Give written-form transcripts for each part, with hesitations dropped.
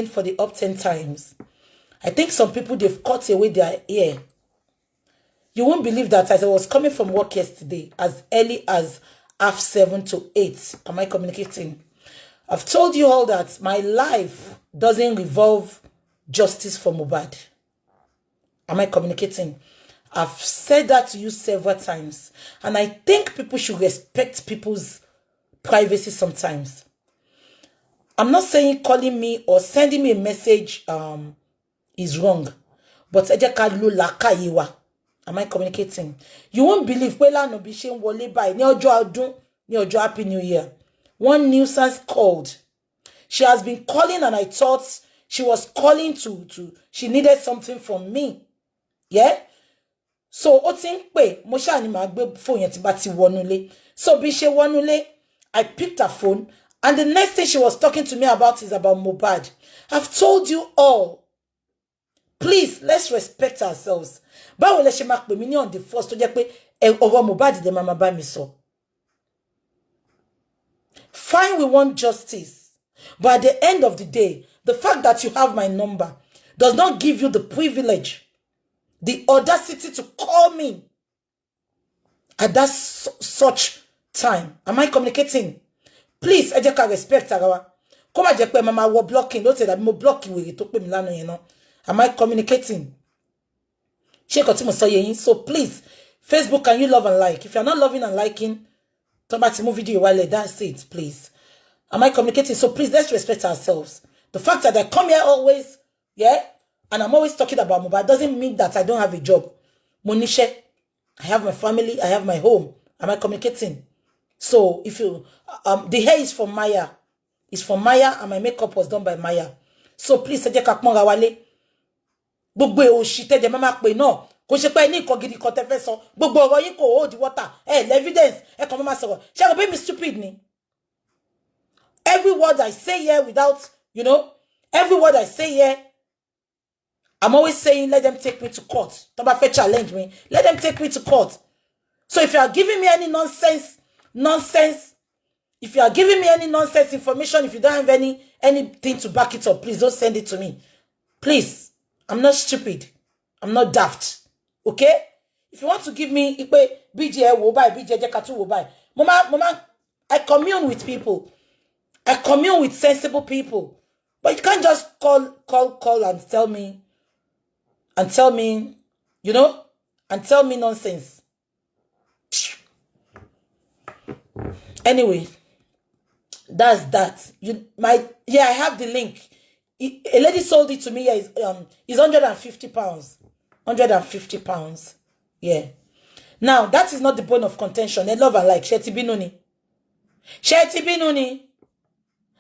For the up 10 times. I think some people, they've cut away their ear. You won't believe that as I was coming from work yesterday, as early as 7:30 to 8. Am I communicating? I've told you all that my life doesn't revolve justice for Mohbad. Am I communicating? I've said that to you several times. And I think people should respect people's privacy sometimes. I'm not saying calling me or sending me a message is wrong. But ẹ jẹ́ ká lo làákàyè wa. Am I communicating? You won't believe pé lánàá bí ṣe ń wọlé báyìí ní ọjọ́ ọdún, ní ọjọ́ Happy New Year. One nuisance called. She has been calling and I thought she was calling to she needed something from me. Yeah? So ó ti ń pè, mo ṣáà ní màá gbé fóònù yẹn tí bá ti wọnú ilé. So bí ṣe wọnú ilé, I picked her phone and the next thing she was talking to me about is about Mohbad. I've told you all. Please, let's respect ourselves. Báwo lẹ ṣe máa pè mí ní on the first tó jẹ́ pé ọ̀rọ̀ Mohbad lẹ máa máa bá mi sọ? Fine, we want justice. But at the end of the day, the fact that you have my number does not give you the privilege, the audacity to call me at that such time. Am I communicating? Please, ẹ jẹ́ ká respect ara wa. Kó má jẹ́ pé ẹ máa wọ blocking ló ti dàbí mo block wèrè tó pè mí lánàá yẹn náà. Am I communicating? Ṣé nǹkan tí mo sọ yé yín? So please, Facebook, can you love and like? If you are not loving and liking, tó bá ti mú fídíò wálẹ̀, that's it, please. Am I communicating? So please, let's respect ourselves. The fact that I come here always, yeah, and I'm always talking about Mohbad doesn't mean that I don't have a job. Mo níṣẹ́. I have my family, I have my home. Am I communicating? So if you, the hair is from Maya. It's from Maya and my makeup was done by Maya. So please, ẹ jẹ́ ká pọ́nra wa lé. Gbogbo òṣì tẹ́jẹ̀ máa máa pè náà. Kò ṣe pé ní nǹkan gidi kan tẹ́ fẹ́ sọ. Gbogbo ọ̀rọ̀ yín kò hold water. Ẹ evidence. Ẹ kàn máa sọ̀rọ̀. Ṣé ẹ rò pé mi stupid ni? Every word I say here without, every word I say here, I'm always saying, let them take me to court. Tó bá fẹ́ challenge me, let them take me to court. So if you are giving me any nonsense, nonsense, if you are giving me any nonsense information, if you don't have anything to back it up, please don't send it to me. Please, I'm not stupid. I'm not daft. Okay? If you want to give me pé BJ, ẹ wò báyìí, BJ, jẹ́ ká tún wò báyìí. Mo máa I commune with people. I commune with sensible people. But you can't just call, call, call and tell me nonsense. Anyway, that's that. You my yeah, I have the link. A lady sold it to me. Yeah, it's £150. £150. Yeah. Now that is not the bone of contention. I love and like. Ṣé ti bínú ni? Ṣé ti bínú ni?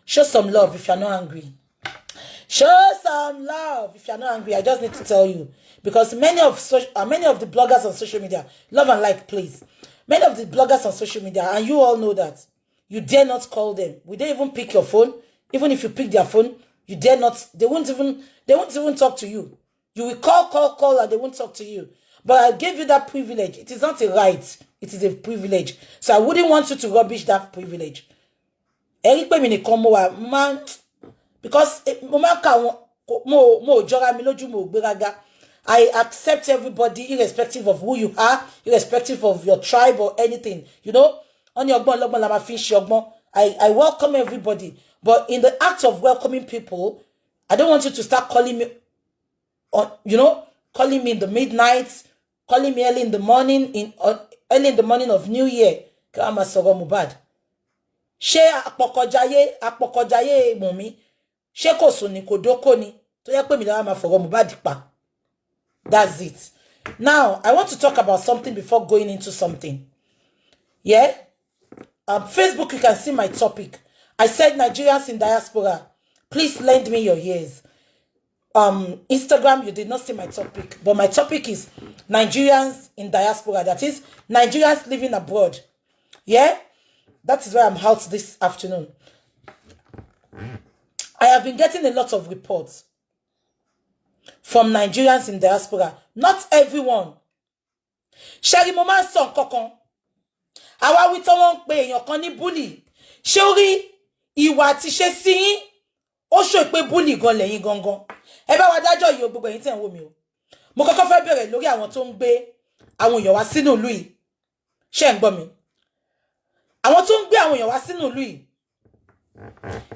Show some love if you're not angry. Show some love if you're not angry. I just need to tell you because many of the bloggers on social media, love and like, please. Many of the bloggers on social media, and you all know that you dare not call them. We don't even pick your phone. Even if you pick their phone, you dare not. They won't even. They won't even talk to you. You will call, call, call, and they won't talk to you. But I gave you that privilege. It is not a right. It is a privilege. So I wouldn't want you to rubbish that privilege. Ẹ rí pé mi nìkan mo wà máa because mo máa ń ka àwọn mo ò jọra mi lójú, mo ò gbéraga. I accept everybody irrespective of who you are, irrespective of your tribe or anything. Wọ́n ní ọgbọ́n ọlọ́gbọ́n la máa fi ń ṣe ọgbọ́n. I welcome everybody, but in the act of welcoming people, I don't want you to start calling me on, calling me in the midnight, calling me early in the morning, in early in the morning of New Year. Kí wọ́n máa sọ̀rọ̀ Mohbad. Ṣé apọkọjáyé apọkọjáyé Wùnmí, ṣé kò sùn ní kò dóko ni tó yẹ pé mi làwọn máa fọ̀rọ̀ Mohbad pa? That's it. Now I want to talk about something before going into something. Yeah, Facebook, you can see my topic. I said, "Nigerians in diaspora, please lend me your ears." Instagram, you did not see my topic, but my topic is Nigerians in diaspora, that is Nigerians living abroad. Yeah, that is why I'm out this afternoon. I have been getting a lot of reports from Nigerians in diaspora. Not everyone. Ṣẹ́rí, mo máa ń sọ nǹkan kan. Àwa wí tí wọ́n ń pe èèyàn kan ní bully. Ṣé ó rí ìwà àti ṣe sí yín? Ó ṣò pé bully gan lẹ́yìn gangan. Ẹ bá wa dájọ́ yìí o, gbogbo ẹ̀yin tẹ̀ ń wò mí o. Mo kọ́kọ́ fẹ́ bẹ̀rẹ̀ lórí àwọn tó ń gbé àwọn èèyàn wá sínú ìlú yìí. Ṣé ń gbọ́ mi? Àwọn tó ń gbé àwọn èèyàn wá sínú ìlú yìí,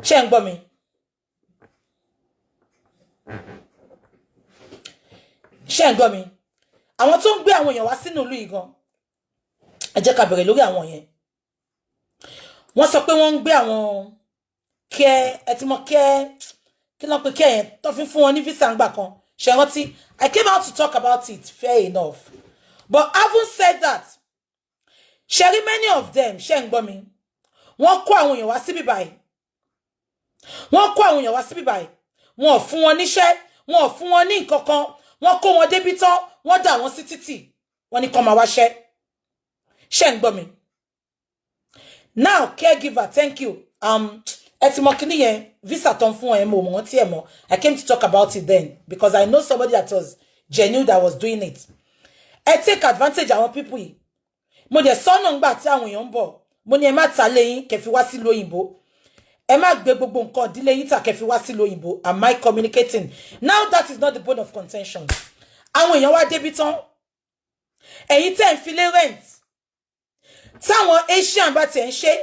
ṣé ń gbọ́ mi? Ṣé ń gbọ́ mi? Àwọn tó ń gbé àwọn èèyàn wá sínú ìlú yìí gan, ẹ jẹ́ ká bẹ̀rẹ̀ lórí àwọn yẹn. Wọ́n sọ pé wọ́n ń gbé àwọn kẹ́ ẹ ti mọ kẹ́ kí ló ń pe kẹ́ yẹn tó fi fún wọn ní visa ńgbà kan. Ṣe rántí? I came out to talk about it, fair enough. But having said that, ṣe rí many of them, ṣe ń gbọ́ mi, wọ́n kó àwọn èèyàn wá síbí báyìí. Wọ́n kó àwọn èèyàn wá síbí báyìí, wọn ò fún wọn níṣẹ́, wọn ò fún wọn ní nǹkan kan. Wọ́n kó wọn débi tán, wọ́n dà wọ́n sí títì, wọ́n ní kó máa wáṣẹ́. Ṣé ń gbọ́ mi? Now, caregiver, thank you. Ẹ ti mọ kíní yẹn, visa tó ń fún ẹ, mo mọ̀ wọ́n tí ẹ mọ̀. I came to talk about it then because I know somebody that was genuine, that was doing it. Ẹ take advantage àwọn people yìí. Mo dẹ̀ sọ́nà ńgbà tí àwọn èèyàn ń bọ̀, mo ní ẹ má ta léyìn kẹfì wá sílùú òyìnbó, ẹ má gbé gbogbo nǹkan ìdílé yín tà kẹfì wá sílùú òyìnbó. Am I communicating now? That is not the bone of contention. Àwọn èèyàn wá débi tán, ẹ̀yin tẹ́ ń filé rent, táwọn Asian bá tiẹ̀ ń ṣe,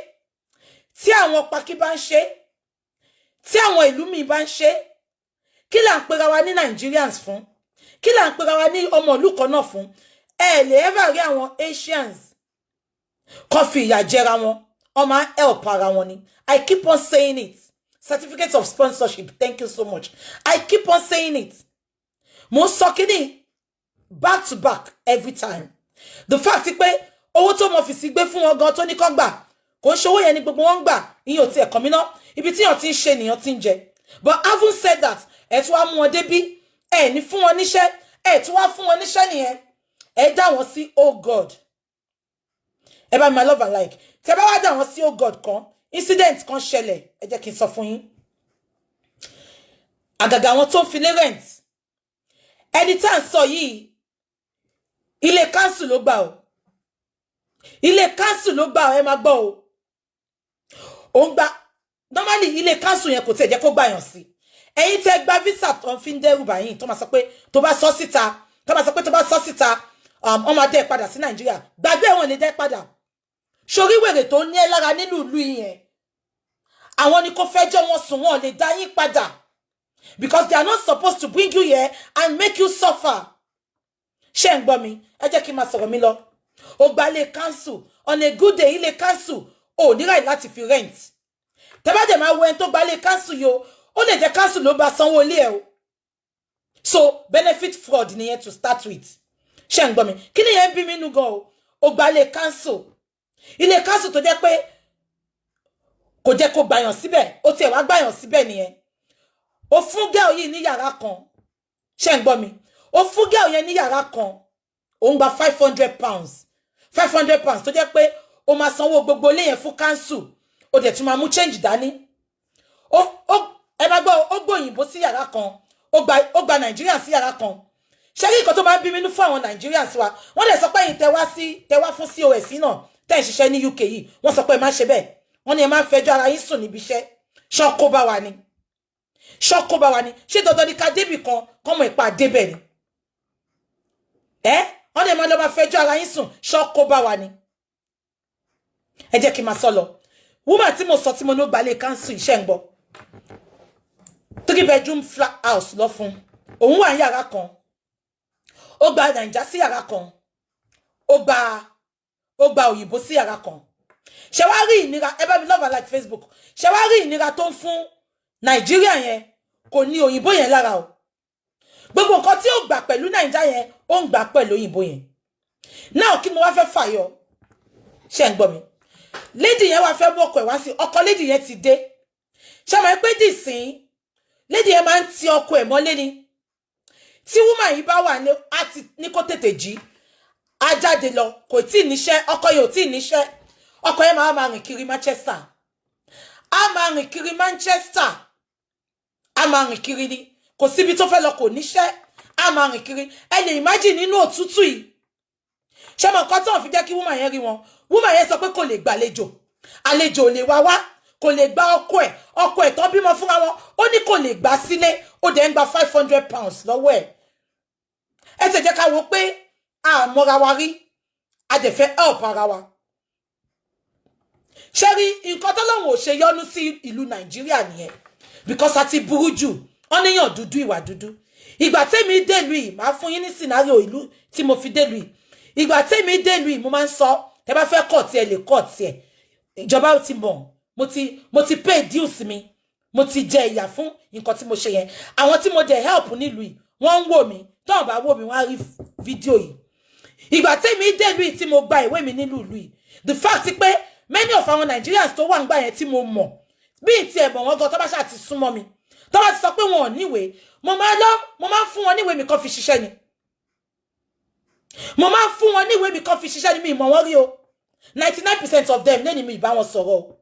tí àwọn Paki bá ń ṣe, tí àwọn ìlú míì bá ń ṣe, kí là ń pera wa ní Nigerians fún? Kí là ń pera wa ní ọmọ ìlú kan náà fún? Ẹ lè ever rí àwọn Asians kan fi ìyà jẹra wọn. Wọ́n máa ń help ara wọn ni. I keep on saying it. Certificate of sponsorship, thank you so much. I keep on saying it. Mo ń sọ kíní back to back every time. The fact pé owó tó mọ fìsí gbé fún wọn gan tó ní kán gbà, kò ń ṣòwò yẹn ni gbogbo wọn ń gbà, ìyẹn ò tiẹ̀ kàn mí ná. Ibi tíyàn ti ń ṣe nìyàn ti ń jẹ. But having said that, ẹ tún wá mú wọn débí, ẹ ní fún wọn níṣẹ́, ẹ tún wá fún wọn níṣẹ́ nìyẹn, ẹ dá wọn sí. Oh God, ẹ bá mi love and like. Tẹ bá wá dá wọn sí, oh God, kan incident kan ṣẹlẹ̀, ẹ jẹ́ kí n sọ fún yín. Àgàgà àwọn tó ń filé rent, ẹni tá à ń sọ yìí, ilé council ló gbà o. Ilé council ló gbà o. Ẹ máa gbọ́ o. Òun gba normally, ilé council yẹn kò tiẹ̀ jẹ́ kó gbàyàn sí. Ẹ̀yin tẹ́ gba visa tó ń fi ń dẹ́rù báyìí, tó máa sọ pé tó bá sọ síta, tó máa sọ pé tó bá sọ síta, wọ́n máa dẹ́ padà sí Nàìjíríà. Gbàgbé, wọn lè dẹ́ padà. Sórí wèrè tó ní ẹ lára nínú ìlú yẹn, àwọn ni kò fẹjọ́ wọn sùn, wọn lè dá yín padà because they are not supposed to bring you here and make you suffer. Ṣé ń gbọ́ mi? Ẹ jẹ́ kí n máa sọ̀rọ̀ mi lọ. Ó gba ilé council on a good day, ilé council ò ní right láti fi rent. Tẹ́bàjẹ́ máa wo ẹni tó gba ilé council yìí o, ó lè jẹ́ council ló bá sanwó ilé ẹ o. So benefit fraud nìyẹn to start with. Ṣé ń gbọ́ mi? Kí ni yẹn ń bí mi nú gan o? Ó gba ilé council, ilé council tó jẹ́ pé kò jẹ́ kó gbàyàn síbẹ̀, ó tiẹ̀ wá gbàyàn síbẹ̀ nìyẹn. Ó fún girl yìí ní yàrá kan. Ṣé ń gbọ́ mi? Ó fún girl yẹn ní yàrá kan, ó ń gba £500, £500 tó jẹ́ pé ó máa sanwó gbogbo ilé yẹn fún council, ó dẹ̀ tún máa mú change dání. Ó ẹ máa gbọ́, ó gbòyìnbó sí yàrá kan, ó gba Nàìjíríà sí yàrá kan. Ṣé rí nǹkan tó máa ń bí mi nú fún àwọn Nigerians wa? Wọ́n dẹ̀ sọ pé ẹ̀yin tẹ wá sí, tẹ wá fún COS náà, tẹ́ ń ṣiṣẹ́ ní UK yìí, wọ́n sọ pé ẹ má ṣe bẹ́ẹ̀. Wọ́n ní ẹ máa ń fẹjọ́ ara yín sùn níbi iṣẹ́. Ṣọ́kó bá wa ni? Ṣọ́kó bá wa ni? Ṣé dandan ni ká débì kan kọ́mọ ìpa débẹ̀ ni? Ẹ wọ́n ní ẹ máa lọ máa fẹjọ́ ara yín sùn. Ṣọ́kó bá wa ni? Ẹ jẹ́ kí n máa sọ lọ. Woman tí mo sọ, tí mo ní ó gbalẹ̀ council, iṣẹ́ ń gbọ́, three bedroom flat house lọ fún òun wà ní yàrá kan. Ó gba Nàìjà sí yàrá kan, ó gba òyìnbó sí yàrá kan. Ṣe wá rí ìnira? Ẹ bá mi love and like Facebook. Ṣe wá rí ìnira tó ń fún Nàìjíríà yẹn? Kò ní òyìnbó yẹn lára o. Gbogbo nǹkan tí ó gbà pẹ̀lú Nàìjíríà yẹn, ó ń gbà pẹ̀lú òyìnbó yẹn náà. Kí mo wá fẹ́ fàyọ? Ṣe ń gbọ́ mi? Lady yẹn wá fẹ́ mú ọkọ ẹ̀ wá sí. Ọkọ lady yẹn ti dé. Ṣe máa ń pé dìsín, lady yẹn máa ń ti ọkọ ẹ̀ mọ́lé ni. Tí woman yìí bá wà ní, á ti ní kó tètè jí, á jáde lọ. Kò tí ì níṣẹ́, ọkọ yẹn ò tí ì níṣẹ́. Ọkọ yẹn máa rìn kiri Manchester, á máa rìn kiri Manchester, á máa rìn kiri ni. Kò síbi tó fẹ́ lọ, kò níṣẹ́, á máa rìn kiri. Ẹ lè imagine nínú òtútù yìí. Ṣé mo nǹkan tó ń fi jẹ́ kí woman yẹn rí wọn? Woman yẹn sọ pé kò lè gbàlejò, àlejò ò lè wá wá. Kò lè gba ọkọ ẹ̀, ọkọ ẹ̀ tó bímọ fúnra wọn, ó ní kò lè gbà sílé. Ó dẹ̀ ń gba £500 lọ́wọ́ ẹ̀. Ẹ ti jẹ́ ká wo pé a mọ́ra wa rí, a dẹ̀ fẹ́ help ara wa. Ṣé rí nǹkan tọ́lọ́run ò ṣe yọ́nú sí ìlú Nàìjíríà nìyẹn, because a ti burú jù. Wọ́n níyàn dúdú, ìwà dúdú. Ìgbà tẹ́mi délùú yìí, máa fún yín ní scenario ìlú tí mo fi délùú yìí. Ìgbà tẹ́mi délùú yìí, mo máa ń sọ, tẹ́ bá fẹ́ kọ̀ tiẹ̀ lè kọ̀ tiẹ̀. Ìjọba ti mọ̀, mo ti pay dues mi, mo ti jẹ ìyà fún nǹkan tí mo ṣe yẹn. Àwọn tí mo dẹ̀ help nílùú yìí, wọ́n ń wò mí. Tọ́wọ́n bá wò mí, wọ́n á rí fídíò yìí. Ìgbà tẹ́mi délùú yìí, tí mo gba ìwé mi nílùú ìlú yìí, the fact pé many of our Nigerians tó wà ń gbà yẹn tí mo mọ̀, bí n tiẹ̀ mọ̀ wọ́n gan, tó bá ṣáà ti súnmọ́ mi, tó bá ti sọ pé wọn ò níwèé, mo máa lọ, mo máa ń fún wọn níwèé mi kan fi ṣiṣẹ́ ni. Mo máa ń fún wọn níwèé mi kan fi ṣiṣẹ́ ni. Mi ìmọ̀ wọn rí o. 99% of them lẹ́ni mi ìbá wọn sọ̀rọ̀ o,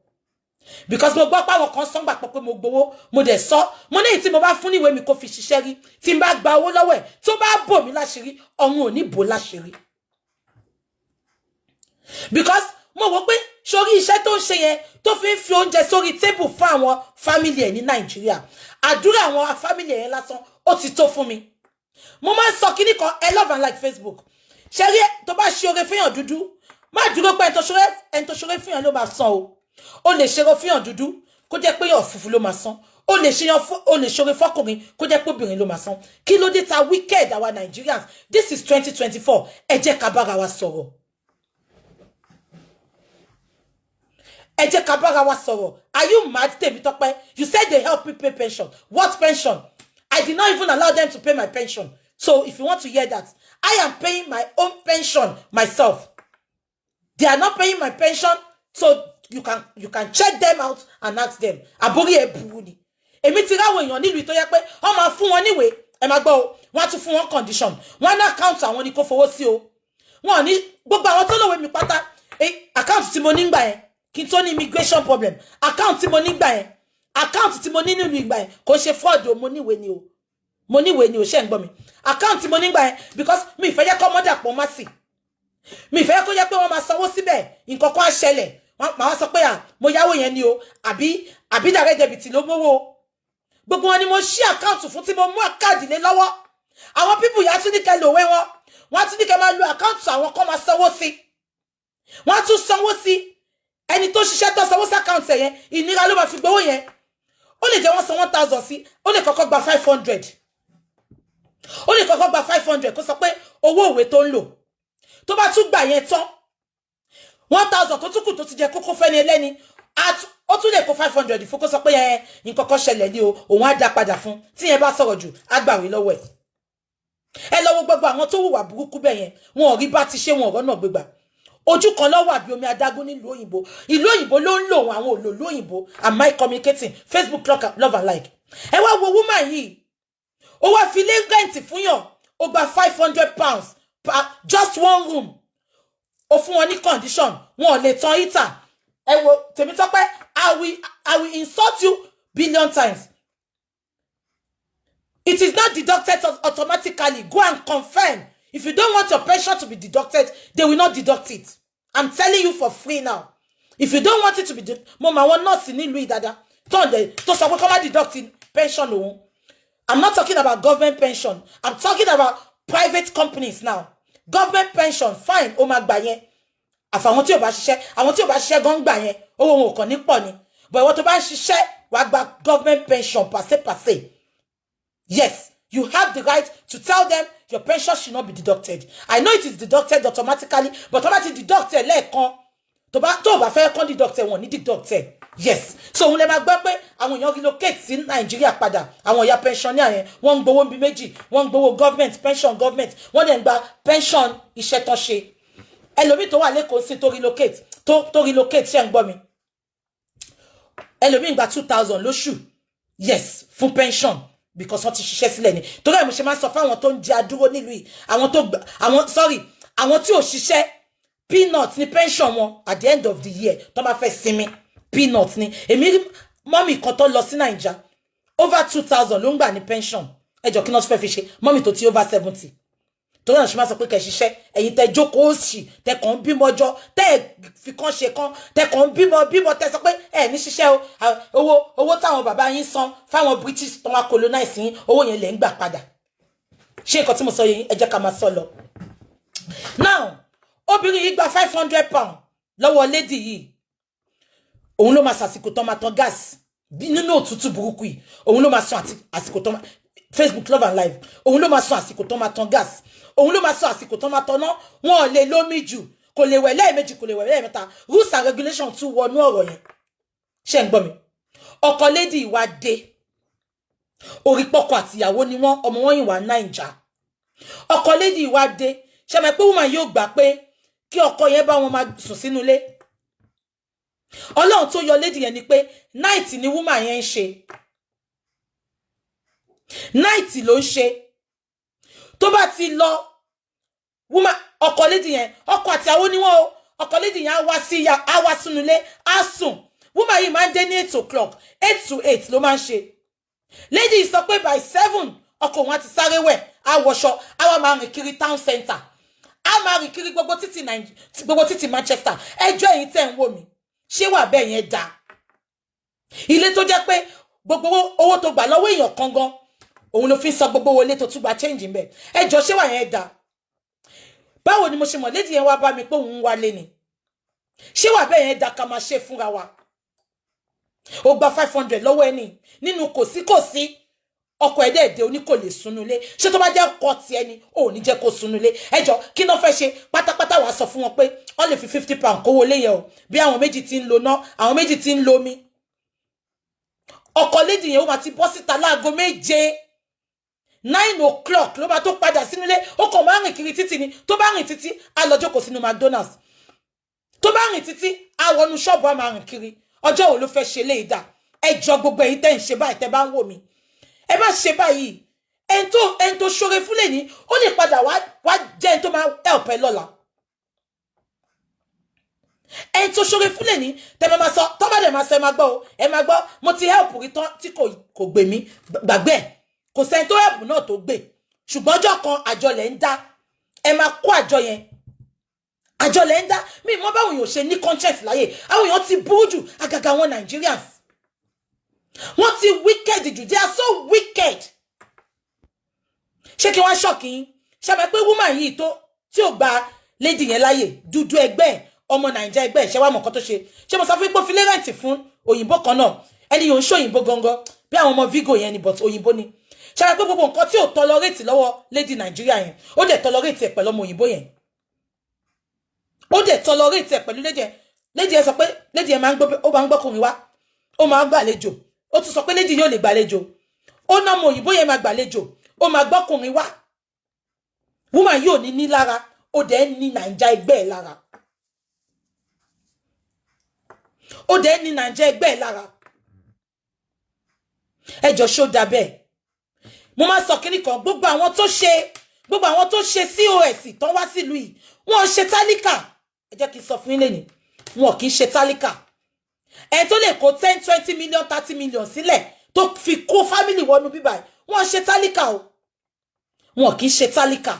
because mo gbọ́ pé àwọn kan sọ́ngbà pọ̀ pé mo gbowó. Mo dẹ̀ sọ, mo ní tí mo bá fún níwèé mi kó fi ṣiṣẹ́ rí, tí n bá gba owó lọ́wọ́ ẹ̀, tó bá bò mí láṣìírí, ọ̀run ò ní bò láṣìírí, because mo wò pé sórí iṣẹ́ tó ń ṣe yẹn, tó fi ń fi oúnjẹ sórí table fún àwọn family ẹ̀ ní Nàìjíríà, àdúrà àwọn family ẹ̀ lásán ó ti tó fún mi. Mo máa ń sọ kíní kan. Ẹ love and like Facebook. Ṣe rí, tó bá ṣe oore fẹ́yàn dúdú, má dúró pé ẹni tó ṣoore fẹ́yàn ló máa san o. Ó lè ṣe oore fẹ́yàn dúdú, kó jẹ́ pé yàn funfun ló máa san. Ó lè ṣoore fọkùnrin, kó jẹ́ pé obìnrin ló máa san. Kí ló dé ta wicked, our Nigerians? This is 2024. Ẹ jẹ́ ká bára wa sọ̀rọ̀. Ẹ jẹ́ ká bára wa sọ̀rọ̀. Are you mad, Tèmítọ́pẹ́? You said they help me pay pension. What pension? I did not even allow them to pay my pension. So if you want to hear that, I am paying my own pension myself. They are not paying my pension, so you can check them out and ask them. Àbórí ẹ burú ni? Èmi ti ráwọn èèyàn nílùú tó yẹ pé wọ́n máa fún wọn níwèé. Ẹ máa gbọ́ o, wọ́n á tún fún wọn condition. Wọ́n ní account àwọn ni kó fowó sí o. Wọ́n ní gbogbo àwọn tó lòwe mi pátá, account tí mo ní gbà yẹn, kí n tó ní immigration problem, account tí mo ní gbà yẹn, account tí mo ní nínú ìgbà yẹn, kò ṣe fraud o. Mo níwèé ni o, mo níwèé ni o. Ṣe ń gbọ́ mi? Account tí mo ní gbà yẹn, because mi ìfẹ́ jẹ́ kọ́ mọ́dà pọ̀ má sí mi, ìfẹ́ kó jẹ́ pé wọ́n máa sanwó síbẹ̀, nǹkan kan á ṣẹlẹ̀, màá sọ pé à mo yáwó yẹn ni o, àbí direct debit ló mówó. Gbogbo wọn ni mo ṣí account fún, tí mo mú káàdì lé lọ́wọ́. Àwọn people yà á tún ní kẹ́ lòwe wọn, wọ́n á tún ní kẹ́ máa lo account àwọn kan máa sanwó sí. Wọ́n á tún sanwó sí. Ẹni tó ṣiṣẹ́ tó sanwó sí account yẹn, ìnira ló máa fi gbowó yẹn. Ó lè jẹ́ wọ́n san 1,000 sí, ó lè kọ́kọ́ gba 500, ó lè kọ́kọ́ gba 500, kó sọ pé owó òwe tó ń lò. Tó bá tún gbà yẹn tán, 1,000 tó tún kù tó ti jẹ kókó fẹ́ni ẹlẹ́ni, ó tún lè kó 500 fún, kó sọ pé ẹ nǹkan kan ṣẹlẹ̀ ní o, òun á dá padà fún. Tí yẹn bá sọ̀rọ̀ jù, á gbàwé lọ́wọ́ ẹ̀. Ẹ lọ wo gbogbo àwọn tó hùwà burúkú bẹ́ẹ̀ yẹn, wọn ò rí bá ti ṣe, wọn ọ̀rọ̀ náà gbégbà. Ojú kan ló wà bí omi adágún nílùú òyìnbó. Ìlú òyìnbó ló ń lò wọn, àwọn òlòlú òyìnbó. Am I communicating? Facebook, love and like. Ẹ wá wo woman yìí, ó wá fi lé rent fún yàn, ó gba £500 per just one room. Ó fún wọn ní condition, wọn ò lè tan heater. Ẹ wo Tèmítọ́pẹ́, I will insult you billion times. It is not deducted automatically. Go and confirm. If you don't want your pension to be deducted, they will not deduct it. I'm telling you for free now. If you don't want it to be, mo ma wọn nọ́ọ̀sì nílùú ìdada tó ń dẹ̀ tó sọ pé kó má deduct pension òun. I'm not talking about government pension. I'm talking about private companies now. Government pension, fine, ó máa gbà yẹn. Àfàwọn tí ò bá ṣiṣẹ́, àwọn tí ò bá ṣiṣẹ́ gan gbà yẹn, owó wọn ò kàn ní pọ̀ ni. But ìwọ tó bá ń ṣiṣẹ́, wàá gba government pension pàṣẹpàṣẹ. Yes, you have the right to tell them your pension should not be deducted. I know it is deducted automatically, but tó bá ti deduct ẹ̀ lẹ́ẹ̀kan, tó bá fẹ́ kán deduct ẹ̀, wọ́n ní deduct ẹ̀. Yes. So òun lè máa gbọ́ pé àwọn èèyàn relocate sí Nàìjíríà padà. Àwọn ìyá pensioner yẹn, wọ́n ń gbowó bíi méjì, wọ́n ń gbowó government pension, government, wọ́n dẹ̀ ń gba pension iṣẹ́ tó ṣe. Ẹlòmíì tó wà lẹ́kọ̀ọ́ sí tó relocate, ṣé ń gbọ́ mi? Ẹlòmíì gba 2,000 lóṣù, yes, fún pension, because wọ́n ti ṣiṣẹ́ sílẹ̀ ni. Torí ẹ̀ mo ṣe máa ń sọ fáwọn tó ń jẹ adúró nílùú yìí, àwọn tó gbà, àwọn, sorry, àwọn tí ò ṣiṣẹ́, peanut ní pension wọn at the end of the year. Tó bá fẹ́ sinmi, peanut ni. Èmi rí mummy kan tó lọ sí Naija, over 2,000 ló ń gbà ní pension. Ẹjọ́, kí náà fẹ́ fi ṣe mummy tó ti over 70? Torí àwọn ṣe máa sọ pé kẹ́ ṣiṣẹ́. Ẹ̀yin tẹ́ jókòó òṣì, tẹ́ kàn ń bímọ jọ, tẹ́ ẹ̀ fi kàn ṣe kan, tẹ́ kàn ń bímọ bímọ, tẹ́ sọ pé ẹ ní ṣiṣẹ́ o. Owó táwọn bàbá yín san fáwọn British tó wá colonize yín, owó yẹn lè ń gbà padà. Ṣé nǹkan tí mo sọ yẹn? Ẹ jẹ́ ká máa sọ lọ. Now, obìnrin yìí gba £500 lọ́wọ́ lady yìí. Òun ló máa sàsìkò tán máa tán gas nínú òtútù burúkú yìí. Òun ló máa sọ àsìkò tán. Facebook love and live. Òun ló máa sọ àsìkò tán máa tán gas, òun ló máa sọ àsìkò tán máa tọ́ná. Wọn ò lè lómi jù, kò lè wẹ̀ lẹ́ẹ̀mejì, kò lè wẹ̀ lẹ́ẹ̀mẹ́ta. Rules and regulations tún wọnú ọ̀rọ̀ yẹn. Ṣé ń gbọ́ mi? Ọkọ lady wá dé orí pọ́kọ àtìyàwó ni wọ́n, ọmọ wọn yìí wà Naija. Ọkọ lady wá dé, ṣe mọ̀ pé woman yóò gbà pé kí ọkọ yẹn bá wọn máa sùn sínú ilé. Ọlọ́run tó yọ lady yẹn ni pé night ni woman yẹn ń ṣe, night ló ń ṣe. Tó bá ti lọ, woman, ọkọ lady yẹn, ọkọ àti àwọn oníwọ̀n o, ọkọ lady yẹn á wá sí, á wá sínú ilé, á sùn. Woman yìí máa ń dé ní 8 o'clock, 8 to 8 ló máa ń ṣe. Lady yìí sọ pé by 7, ọkọ òun á ti sáré wẹ̀, á wọṣọ, á wá máa rìn kiri town center, á máa rìn kiri gbogbo títì Manchester. Ẹjọ́, ẹ̀yin tẹ́ ń wò mí, ṣé wà bẹ́ẹ̀ yẹn dáa? Ilé tó jẹ́ pé gbogbo owó tó gbà lọ́wọ́ èèyàn kan gan, òun ló fi ń san gbogbo owó ilé, tó tún gba change ń bẹ̀. Ẹjọ́, ṣé wà yẹn dáa? Báwo ni mo ṣe mọ̀? Lady yẹn wá bá mi pé òun ń wálé ni. Ṣé wà bẹ́ẹ̀ yẹn dáa ká máa ṣe fúnra wa? Ó gba 500 lọ́wọ́ ẹni nínú kòsíkòsí, ọkọ ẹ̀ dẹ́ẹ̀dẹ́ oní kò lè sunú ilé. Ṣé tó bá jẹ́ ọkọ tiẹ̀ ni, ò ní jẹ́ kó sunú ilé? Ẹjọ́, kí ló fẹ́ ṣe pátápátá? Wàá sọ fún wọn pé wọ́n lè fi £50 kówó lé yẹn o. Bí àwọn méjì ti ń lo ná, àwọn méjì ti ń lo omi. Ọkọ lady yẹn, ó máa ti bọ́ síta láago 7, 9 o'clock ló máa tó padà sínú ilé. Ó kàn máa rìn kiri títì ni. Tó bá rìn títí, á lọ jókòó sínú McDonald's. Tó bá rìn títí, á wọnú ṣọ́ọ̀bù, á máa rìn kiri. Ọjọ́ wo ló fẹ́ ṣe léyìí dà? Ẹ jọ, gbogbo èyí tẹ́ ń ṣe báyìí, tẹ́ bá ń wò mí, ẹ má ṣe báyìí. Ẹni tó ṣoore fún lẹ́ni, ó lè padà wá jẹ́ ẹni tó máa help ẹ lọ́la. Ẹni tó ṣoore fún lẹ́ni, tẹ́ máa sọ, tọ́ bá dẹ̀ máa sọ, ẹ máa gbọ́ o, ẹ máa gbọ́. Mo ti help rí tán tí kò gbè mí. Gbàgbé ẹ̀, kò sẹ́ni tó help náà tó gbè. Ṣùgbọ́n ọjọ́ kan, àjọ lẹ̀ ń dá, ẹ máa kó àjọ yẹn, àjọ lẹ̀ ń dá. Mi mọ báwọn èèyàn ṣe ní conscience láyè. Àwọn èèyàn ti burú jù, àgàgà àwọn Nigerians, wọ́n ti wicked jù. They are so wicked. Ṣé kí wọ́n shock yín? Ṣe àmọ́ pé woman yìí tó tí ò gba lady yẹn láyè, dúdú ẹgbẹ́ ẹ̀, ọmọ Nàìjíríà ẹgbẹ́ ẹ̀, ṣé wàá mọ̀ nǹkan tó ṣe? Ṣé mo sọ fún yín pé ó fi lé rent fún òyìnbó kan náà? Ẹni yóò ń ṣe òyìnbó gangan bí àwọn ọmọ Vigo yẹn ni, but òyìnbó ni. Ṣe àmọ́ pé gbogbo nǹkan tí ò tolerate lọ́wọ́ lady Nàìjíríà yẹn, ó dẹ̀ tolerate ẹ̀ pẹ̀lú ọmọ òyìnbó yẹn, ó dẹ̀ tolerate ẹ̀ pẹ̀lú lady yẹn. Lady yẹn sọ pé lady yẹn máa ń gbọ́, ó máa ń gbọ́kùnrin wá, ó máa ń gbàlejò. Ó tún sọ pé lady yóò lè gbàlejò. Ó ná ọmọ òyìnbó yẹn máa gbàlejò, ó máa gbọ́kùnrin wá. Woman yóò ní ní lára, ó dẹ̀ ní Nàìjà ẹgbẹ́ ẹ̀ lára, ó dẹ̀ ní Nàìjà ẹgbẹ́ ẹ̀ lára. Ẹ jọ, ṣó da bẹ́ẹ̀? Mo máa sọ kínní kan. Gbogbo àwọn tó ṣe COS tán wá sílùú yìí, wọ́n ṣe tálíkà. Ẹ jẹ́ kí n sọ fún yín lẹ́nìí, wọn kì í ṣe tálíkà. Ẹ tó lè kó 10, 20 million, 30 million sílẹ̀ tó fi kó family wọnú bíbá ẹ̀, wọ́n ṣe tálíkà o, wọn kì í ṣe tálíkà.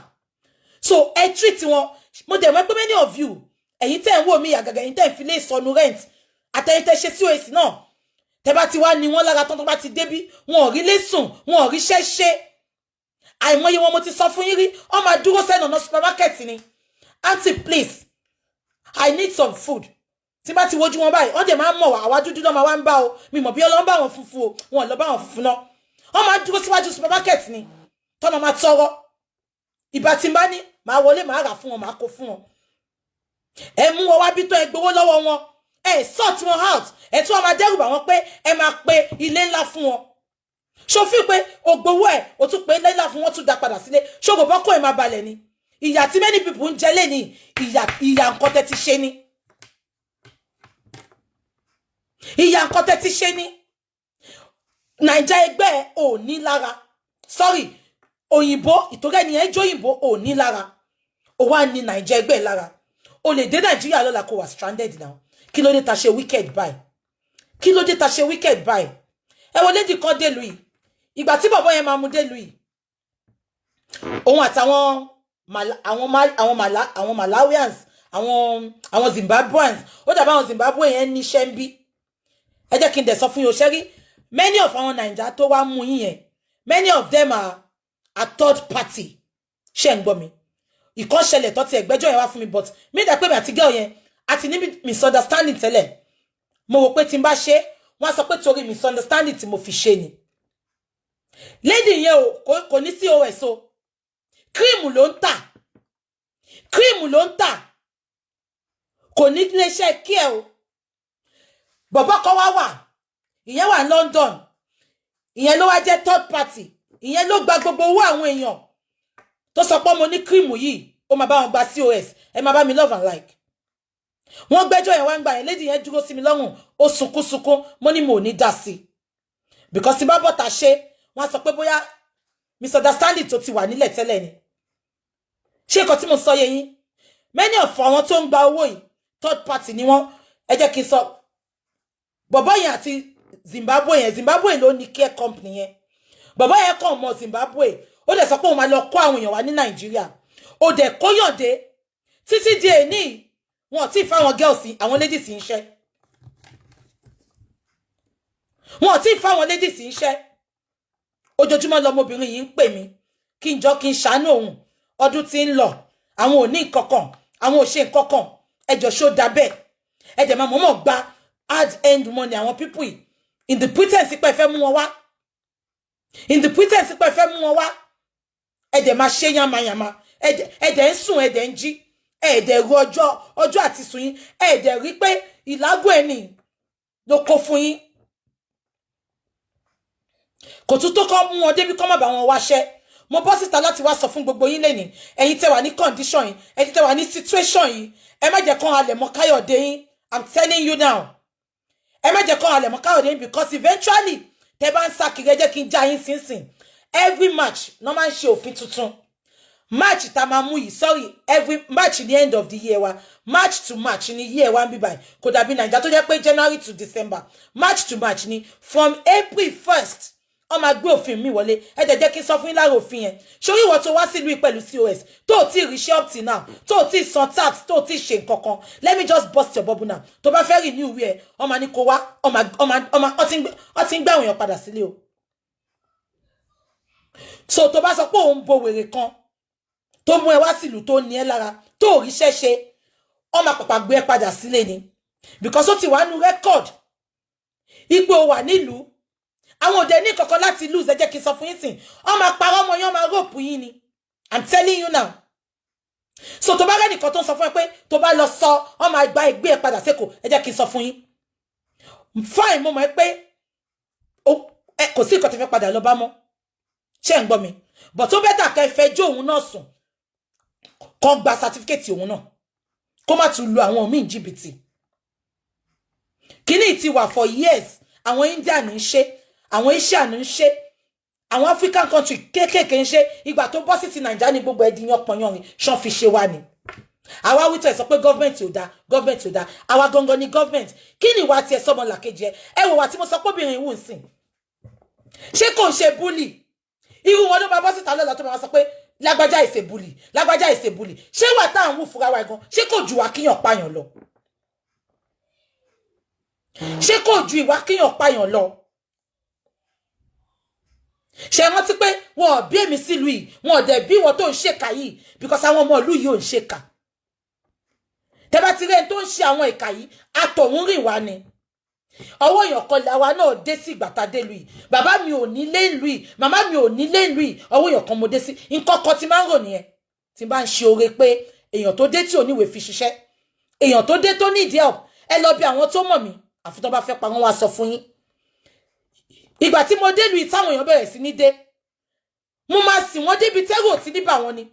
So ẹ treat wọn. Mo dẹ̀ mọ̀ pé many of you, ẹ̀yin tẹ́ ń wò mí, àgàgà ẹ̀yin tẹ́ ń fi lé ìsọnù rent, àtẹ̀yin tẹ́ ṣe COS náà, tẹ́ bá ti wá ní wọn lára tán, tó bá ti débí, wọn ò rí lé sùn, wọn ò ríṣẹ́ ṣe. Àìmọye wọn, mo ti sọ fún yín rí, wọn máa dúró sẹ́nu ọ̀nà supermarket ni. "Aunty, please, I need some food." Tí bá ti wojú wọn báyìí, wọ́n dẹ̀ máa ń mọ̀ wá. Àwa dúdú náà máa wá ń bá o. Mi mọ̀ bí ọlọ́ ń bá àwọn funfun o, wọn ò lọ bá àwọn funfun náà. Wọ́n máa dúró síwájú supermarket ni, tọ́ máa tọrọ. Ìbá tí n bá ní, màá wọlé, màá rà fún wọn, màá kó fún wọn. Ẹ mú wọn wá bí tó, ẹ gbowó lọ́wọ́ wọn, ẹ sort wọn out, ẹ tún wọn máa dẹ́rù bà wọ́n pé ẹ máa pe ilé ńlá fún wọn. Ṣòfin pé o gbowó ẹ, o tún pé ilé ńlá fún wọn, tún dá padà sílé. Ṣògo bọ́kọ̀ ẹ máa balẹ̀ ni. Ìyà tí many people ń jẹ lé ní ìyà, nǹkan tẹ́ ti ṣe ni, ìyà nǹkan tẹ́ ti ṣe ni. Naija ẹgbẹ́ ẹ ò ní lára, sorry, òyìnbó, ìtòrí ẹni ẹ jó òyìnbó ò ní lára, ó wá ní Naija ẹgbẹ́ ẹ lára. O lè dé Nàìjíríà lọ́la, kó wà stranded now. Kí ló dé ta ṣe wicked báyìí? Kí ló dé ta ṣe wicked báyìí? Ẹ wo lady kan délùú yìí. Ìgbà tí bọ̀bọ̀ yẹn máa mú délùú yìí, òun àtàwọn Àwọn Malawians, àwọn Zimbabweans, ó dàbí àwọn Zimbabwe yẹn níṣẹ́ ń bí. Ẹ jẹ́ kí n dẹ̀ sọ fún yín o, ṣẹ́rí many of àwọn Naija tó wá mú yín yẹn, many of them are third party. Ṣé ń gbọ́ mi? Ìkan ṣẹlẹ̀ tó ti ẹ̀gbẹ́jọ́ yẹn wá fún mi, but mi dà pé mi àti girl yẹn àti ní misunderstanding tẹ́lẹ̀. Mo rò pé tí n bá ṣe, wọ́n á sọ pé torí misunderstanding tí mo fi ṣe ni. Lady yẹn o, kò ní COS o. Cream ló ń tà, cream ló ń tà, kò ní iléeṣẹ́ kí ẹ o. Bọ̀bọ́ kan wá wà, ìyẹn wà ní London, ìyẹn ló wá jẹ́ third party. Ìyẹn ló gba gbogbo owó àwọn èèyàn tó sọ pé mo ní cream yìí, ó máa bá wọn gba COS. Ẹ máa bá mi love and like. Wọ́n gbẹ́jọ́ yẹn wá ń gbà yẹn. Lady yẹn dúró sí mi lọ́rùn, ó sunkún sunkún. Mo ní mo ò ní dá sí i because tí bá bọ́ta ṣe, wọ́n á sọ pé bóyá misunderstanding tó ti wà nílẹ̀ tẹ́lẹ̀ ni. Ṣé nǹkan tí mo sọ yé yín? Many of àwọn tó ń gba owó yìí, third party ni wọ́n. Ẹ jẹ́ kí n sọ, bọ̀bọ́ yẹn àti Zimbabwe yẹn, Zimbabwe ló ní care company yẹn. Bọ̀bọ́ yẹn kàn mọ́ Zimbabwe, ó dẹ̀ sọ pé òun máa lọ kó àwọn èèyàn wá ní Nàìjíríà. Ó dẹ̀ kóyànde títí di èní, wọn ò tí ì fáwọn girls, àwọn ladies ń ṣẹ́. Wọn ò tí ì fáwọn ladies ń ṣẹ́. Ojoojúmọ́ lọmọbìnrin yìí ń pè mí kí n jọ kí n ṣàánú òun. Ọdún tí ń lọ, àwọn ò ní nǹkankan, àwọn ò ṣe nǹkankan. Ẹjọ́, ṣó da bẹ́ẹ̀? Ẹ dẹ̀ máa mọ̀ọ́mọ̀ gba hard earned money àwọn people yìí in the pretense pé ẹ fẹ́ mú wọn wá, in the pretense pé ẹ fẹ́ mú wọn wá. Ẹ dẹ̀ máa ṣe yamayama. Ẹ dẹ̀ ń sùn, ẹ dẹ̀ ń jí, ẹ dẹ̀ ru ọjọ́ ọjọ́ àti sùn yín. Ẹ dẹ̀ rí pé ìlágùn ẹni ló kó fún yín. Kò tún tó kọ́ mú wọn débi kọ́ má bá wọn wáṣẹ́. Mo bọ́ síta láti wá sọ fún gbogbo yín lẹ́nìí, ẹ̀yin tẹ́ wà ní condition yìí, ẹ̀yin tẹ́ wà ní situation yìí, ẹ má jẹ́ kán halẹ̀ mọ́ Káyọ̀dé yín. I'm telling you now, ẹ má jẹ́ kán halẹ̀ mọ́ Káyọ̀dé yín, because eventually, tẹ́ bá ń sá kiri, ẹ jẹ́ kí n já yín sínsìn. Every March no máa ń ṣe òfin tuntun. March tá máa mú yìí, sorry, every March ní end of the year wa. March to March ní year wa ń bí báyìí. Kò dàbí Nàìjíríà tó jẹ́ pé January to December. March to March ní. From April 1st, wọ́n máa gbé òfin mi wọlé. Ẹ jẹ́ jẹ́ kí n sọ fún yín lára òfin yẹn. Sórí ìwọ tó wá sílùú pẹ̀lú COS, tó ò tí ì ríṣẹ́ up till now, tó ò tí ì san tax, tó ò tí ì ṣe nǹkan kan, let me just burst your bubble now. Tó bá fẹ́ renew ìwé ẹ̀, wọ́n máa ní kó wá. Wọ́n ti ń gbé àwọn èèyàn padà sílé o. So tó bá sọ pé òun bo wèrè kan tó mú ẹ wá sílùú, tó ní ẹ lára, tó ò ríṣẹ́ ṣe, wọ́n máa pàpà gbé ẹ padà sílé ni, because ó ti wà nínú record ipò wà nílùú. Àwọn òde ní kankan láti lose. Ẹ jẹ́ kí n sọ fún yín sìn, wọ́n máa parọ́ ọmọ yín, wọ́n máa rope yín ni. I'm telling you now. So tó bá rẹ́ nìkan tó ń sọ fún ẹ pé tó bá lọ sọ, wọ́n máa gba ìgbé ẹ padà sẹ́kọ̀ọ́, ẹ jẹ́ kí n sọ fún yín. Fine, mo mọ̀ ẹ́ pé kò sí nǹkan tó fẹ́ padà lọ bá mọ́. Ṣé ń gbọ́ mi? But tó better kẹ́ fẹjọ́ òun náà sùn, kàn gba certificate òun náà, kó má tún lu àwọn míì jìbìtì. Kíní ti wà for years. Àwọn India ní ń ṣe, àwọn Asia ní ń ṣe, àwọn African country kéékèèké ń ṣe. Ìgbà tó bọ́ sí ti Nàìjíríà ní gbogbo ẹ̀dín yánpọnyánrin. Ṣán fi ṣe wá ni? Àwa wítọ̀ ẹ̀ sọ pé government ò dáa, government ò dáa. Àwa gangan ni government. Kí ni ìwà tiẹ̀ sọmọ làkejì ẹ? Ẹ wò wá tí mo sọ pé obìnrin wù ń sìn, ṣé kò ń ṣe bully? Irú wọn ló máa bọ́ síta lọ́la tó máa sọ pé lágbájá ìṣe bully, lágbájá ìṣe bully. Ṣé wà tá à ń wù fúnra wa gan, ṣé kò ju wà kíyàn pààyàn lọ? Ṣé kò ju ìwà kíyàn pààyàn lọ? Ṣe rántí pé wọn ò bí èmi sílùú yìí, wọn ò dẹ̀ bí wọn tó ń ṣèkà yìí, because àwọn ọmọ ìlú yìí ò ń ṣèkà. Tẹ́ bá ti rí ẹni tó ń ṣe àwọn ìkà yìí, àtọ̀hún rìn wá ni. Ọwọ́ èèyàn kan làwa náà dé sí ìgbà tá a dé ìlú yìí. Bàbá mi ò ní lé ìlú yìí, màmá mi ò ní lé ìlú yìí, ọwọ́ èèyàn kan mo dé sí. Nǹkan kan tí máa ń rò nìyẹn tí bá ń ṣe oore, pé èèyàn tó dé tí ò níwèé fi ṣiṣẹ́, èèyàn tó dé tó need help, ẹ lọ bí àwọn tó mọ̀ mí. Àfi tó bá fẹ́ pa wọ́n wá sọ fún yín. Ìgbà tí mo dé ìlú yìí, táwọn èèyàn bẹ̀rẹ̀ sí ní dé, mo máa sìn wọ́n débi tẹ́rù ò ti ní bà wọ́n ni.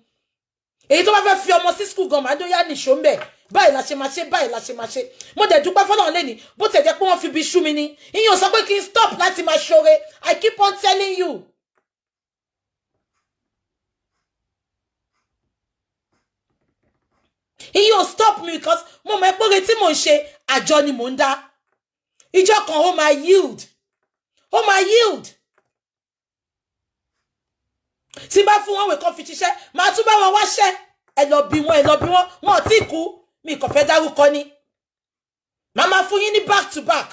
Èyí tó bá fẹ́ fi ọmọ sí school gan, máa dóyá nìṣó ń bẹ̀. Báyìí la ṣe máa ṣe, báyìí la ṣe máa ṣe. Mo dẹ̀ dúpẹ́ fọlọ́run lẹ́ni. Bó tẹ̀ jẹ́ pé wọ́n fi bí ṣú mi ni, ìyẹn ò sọ pé kí n stop láti máa ṣoore. I keep on telling you. Ìyẹn ò stop me, because mo mọ̀ pé tí mò ń ṣe, àjọ ni mò ń dá. Ìjọ kan ó máa yield, ó máa yield. Tí bá fún wọn wè kan fi ṣiṣẹ́, màá tún bá wọn wáṣẹ́. Ẹ lọ bí wọn, ẹ lọ bí wọn. Wọn ò tí kú, mi kàn fẹ́ dárúkọ ni. Màá máa fún yín ní back to back.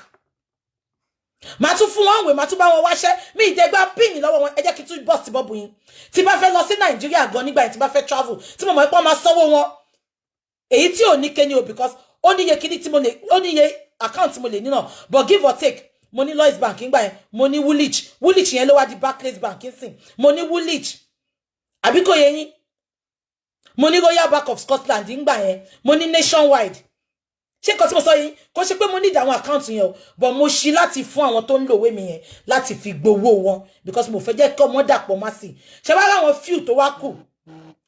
Màá tún fún wọn wè, màá tún bá wọn wáṣẹ́. Mi ìdẹ́gbà pin lọ́wọ́ wọn. Ẹ jẹ́ kí n tún bọ́ sí bọ́ọ̀bù yín. Tí bá fẹ́ lọ sí Nàìjíríà gan nígbà yẹn, tí bá fẹ́ travel, tí mo mọ̀ pé wọ́n máa sanwó wọn, èyí tí ò ní kéde o, because ó níye kíní tí mo lè, ó níye account tí mo lè ní náà, but give or take, mo ní Lloyds Bank nígbà yẹn, mo ní Woolwich. Woolwich yẹn ló wá di Barclays Bank nsìn. Mo ní Woolwich, àbí kò yé yín? Mo ní Royal Bank of Scotland nígbà yẹn, mo ní Nationwide. Ṣé nǹkan tí mo sọ yìí, kò ṣe pé mo need àwọn account yẹn o, but mo ṣí láti fún àwọn tó ń lòwe mi yẹn láti fi gbowó wọn, because mo fẹ́ jẹ́ kí ọmọ dàpọ̀ má sí. Ṣé wàá ráwọn few tó wá kù?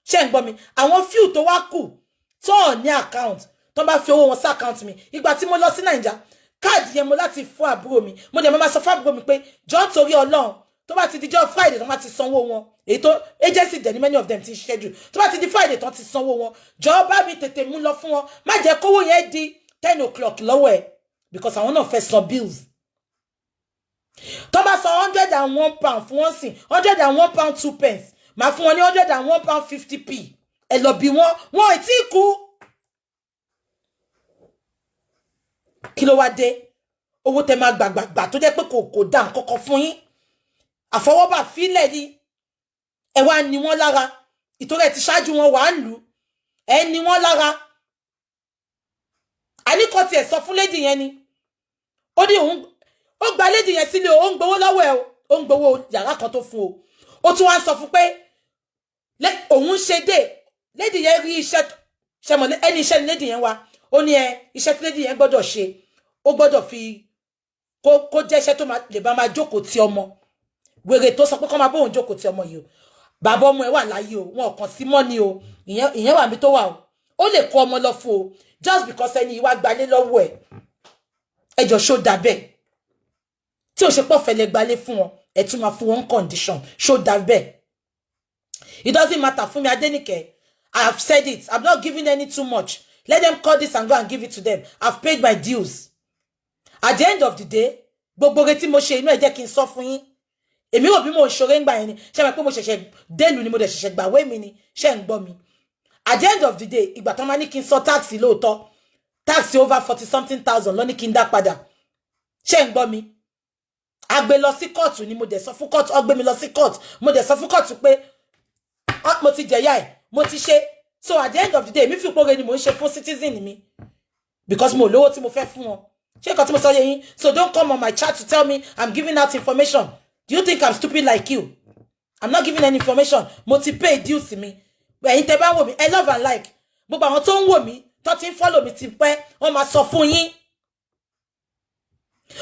Ṣé ń gbọ́ mi? Àwọn few tó wá kù tó ò ní account, tó bá fi owó wọn sí account mi, ìgbà tí mo lọ sí Nàìjà, káàdì yẹn mo láti fún àbúrò mi. Mo dẹ̀ máa sọ fún àbúrò mi pé, jọ́, torí Ọlọ́run, tó bá ti di jọ́ Friday tó bá ti sanwó wọn, èyí tó agency dẹ̀ ní many of them ti ń ṣiṣẹ́ jù, tó bá ti di Friday tó ti sanwó wọn, jọ́, bá mi tètè mú lọ fún wọn, má jẹ́ kówó yẹn di 10 o'clock lọ́wọ́ ẹ̀, because àwọn náà fẹ́ san bills. Tó bá san £101 fún wọn sìn, £101.02, máa fún wọn ní £101.50p. Ẹ lọ bí wọn, wọn ò tí kú. Kí ló wá dé? Owó tẹ máa gbàgbàgbà tó jẹ́ pé kò dá nǹkan kan fún yín, àfọwọ́bà fílẹ̀ ni. Ẹ wá ní wọ́n lára, ìtorí ẹ ti ṣáájú wọn wàá lù ẹ ní wọ́n lára. Àníkọ́ tiẹ̀ sọ fún lady yẹn ni, ó ní òun ó gba lady yẹn sílé o, ó ń gbowó lọ́wọ́ ẹ o, ó ń gbowó yàrá kan tó fún o. Ó tún wá ń sọ fún pé òun ṣe dé. Lady yẹn rí iṣẹ́ ṣẹmọ, ẹni iṣẹ́ ni lady yẹn wá. Ó ní ẹ iṣẹ́ tí lady yẹn gbọ́dọ̀ ṣe, ó gbọ́dọ̀ fi kó jẹ́ iṣẹ́ tó lè bá máa jókòó ti ọmọ. Wèrè tó sọ pé kó máa bóun jókòó ti ọmọ yìí o, bàbá ọmọ ẹ wà láyé o, wọn kàn sí mọ́ ni o. Ìyẹn wà mí tó wà o, ó lè kó ọmọ lọ fún o, just because ẹni ìwà gbalé lọ́wọ́ ẹ̀. Ẹjọ́, ṣó dà bẹ́ẹ̀? Tí ò ṣe pọ̀ fẹ́lẹ́ gbalé fún wọn, ẹ̀ tún máa fún wọn condition. Ṣó dà bẹ́ẹ̀? It doesn't matter fún mi. Adenike, I have said it, I'm not giving any too much. Let them call this and go and give it to them. I've paid my dues. At the end of the day, gbogbo retí mo ṣe inú ẹ jẹ́ kí n sọ fún yín, èmi rò bí mo ṣoré ń gbà yẹn ni. Ṣé mo pé mo ṣẹ̀ṣẹ̀ délùú ni, mo dẹ̀ ṣẹ̀ṣẹ̀ gbàwé mi ni. Ṣé ń gbọ́ mi? At the end of the day, ìgbà tó máa ní kí n sọ tax, lóòótọ́, tax over forty something thousand ló ní kí n dá padà. Ṣé ń gbọ́ mi? A gbé lọ sí kóòtù ni. Mo dẹ̀ sọ fún kóòtù, ó gbé mi lọ sí kóòtù, mo dẹ̀ sọ fún kóòtù pé mo ti jẹ̀yà ẹ̀, mo ti ṣe. So at the end of the day, èmi fi pòre ni mò ń ṣe fún citizen mi, because mo lówó tí mo fẹ́ fún wọn. Ṣé nǹkan tí mo sọ yé yín? So don't come on my chat to tell me I'm giving out information. Do you think I'm stupid like you? I'm not giving any information. Mo ti pay dues mi. Ẹ̀yin tẹ́ bá ń wò mí, ẹ love and like. Gbogbo àwọn tó ń wò mí, tó ti ń follow mi ti pẹ́, wọ́n máa sọ fún yín,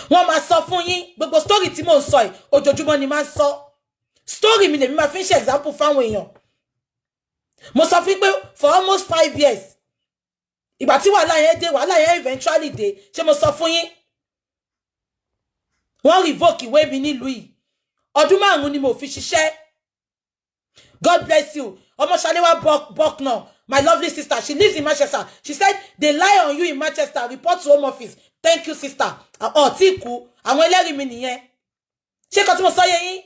wọ́n máa sọ fún yín. Gbogbo story tí mò ń sọ yìí, ojoojúmọ́ ni máa ń sọ story mi. Lèmi máa fi ń ṣe example fáwọn èèyàn. Mo sọ fún yín pé for almost 5 years, ìgbà tí wàhálà yẹn dé, wàhálà yẹn eventually dé. Ṣé mo sọ fún yín? Wọ́n revoke ìwé mi nílùú yìí. Ọdún 5 ni mo fi ṣiṣẹ́. God bless you, Ọmọṣaléwá Bucknor, my lovely sister. She lives in Manchester. She said they lie on you in Manchester, report to Home Office. Thank you, sister. Ọ̀ tí kú, àwọn ẹlẹ́rìí mi nìyẹn. Ṣé kan tí mo sọ yé yín?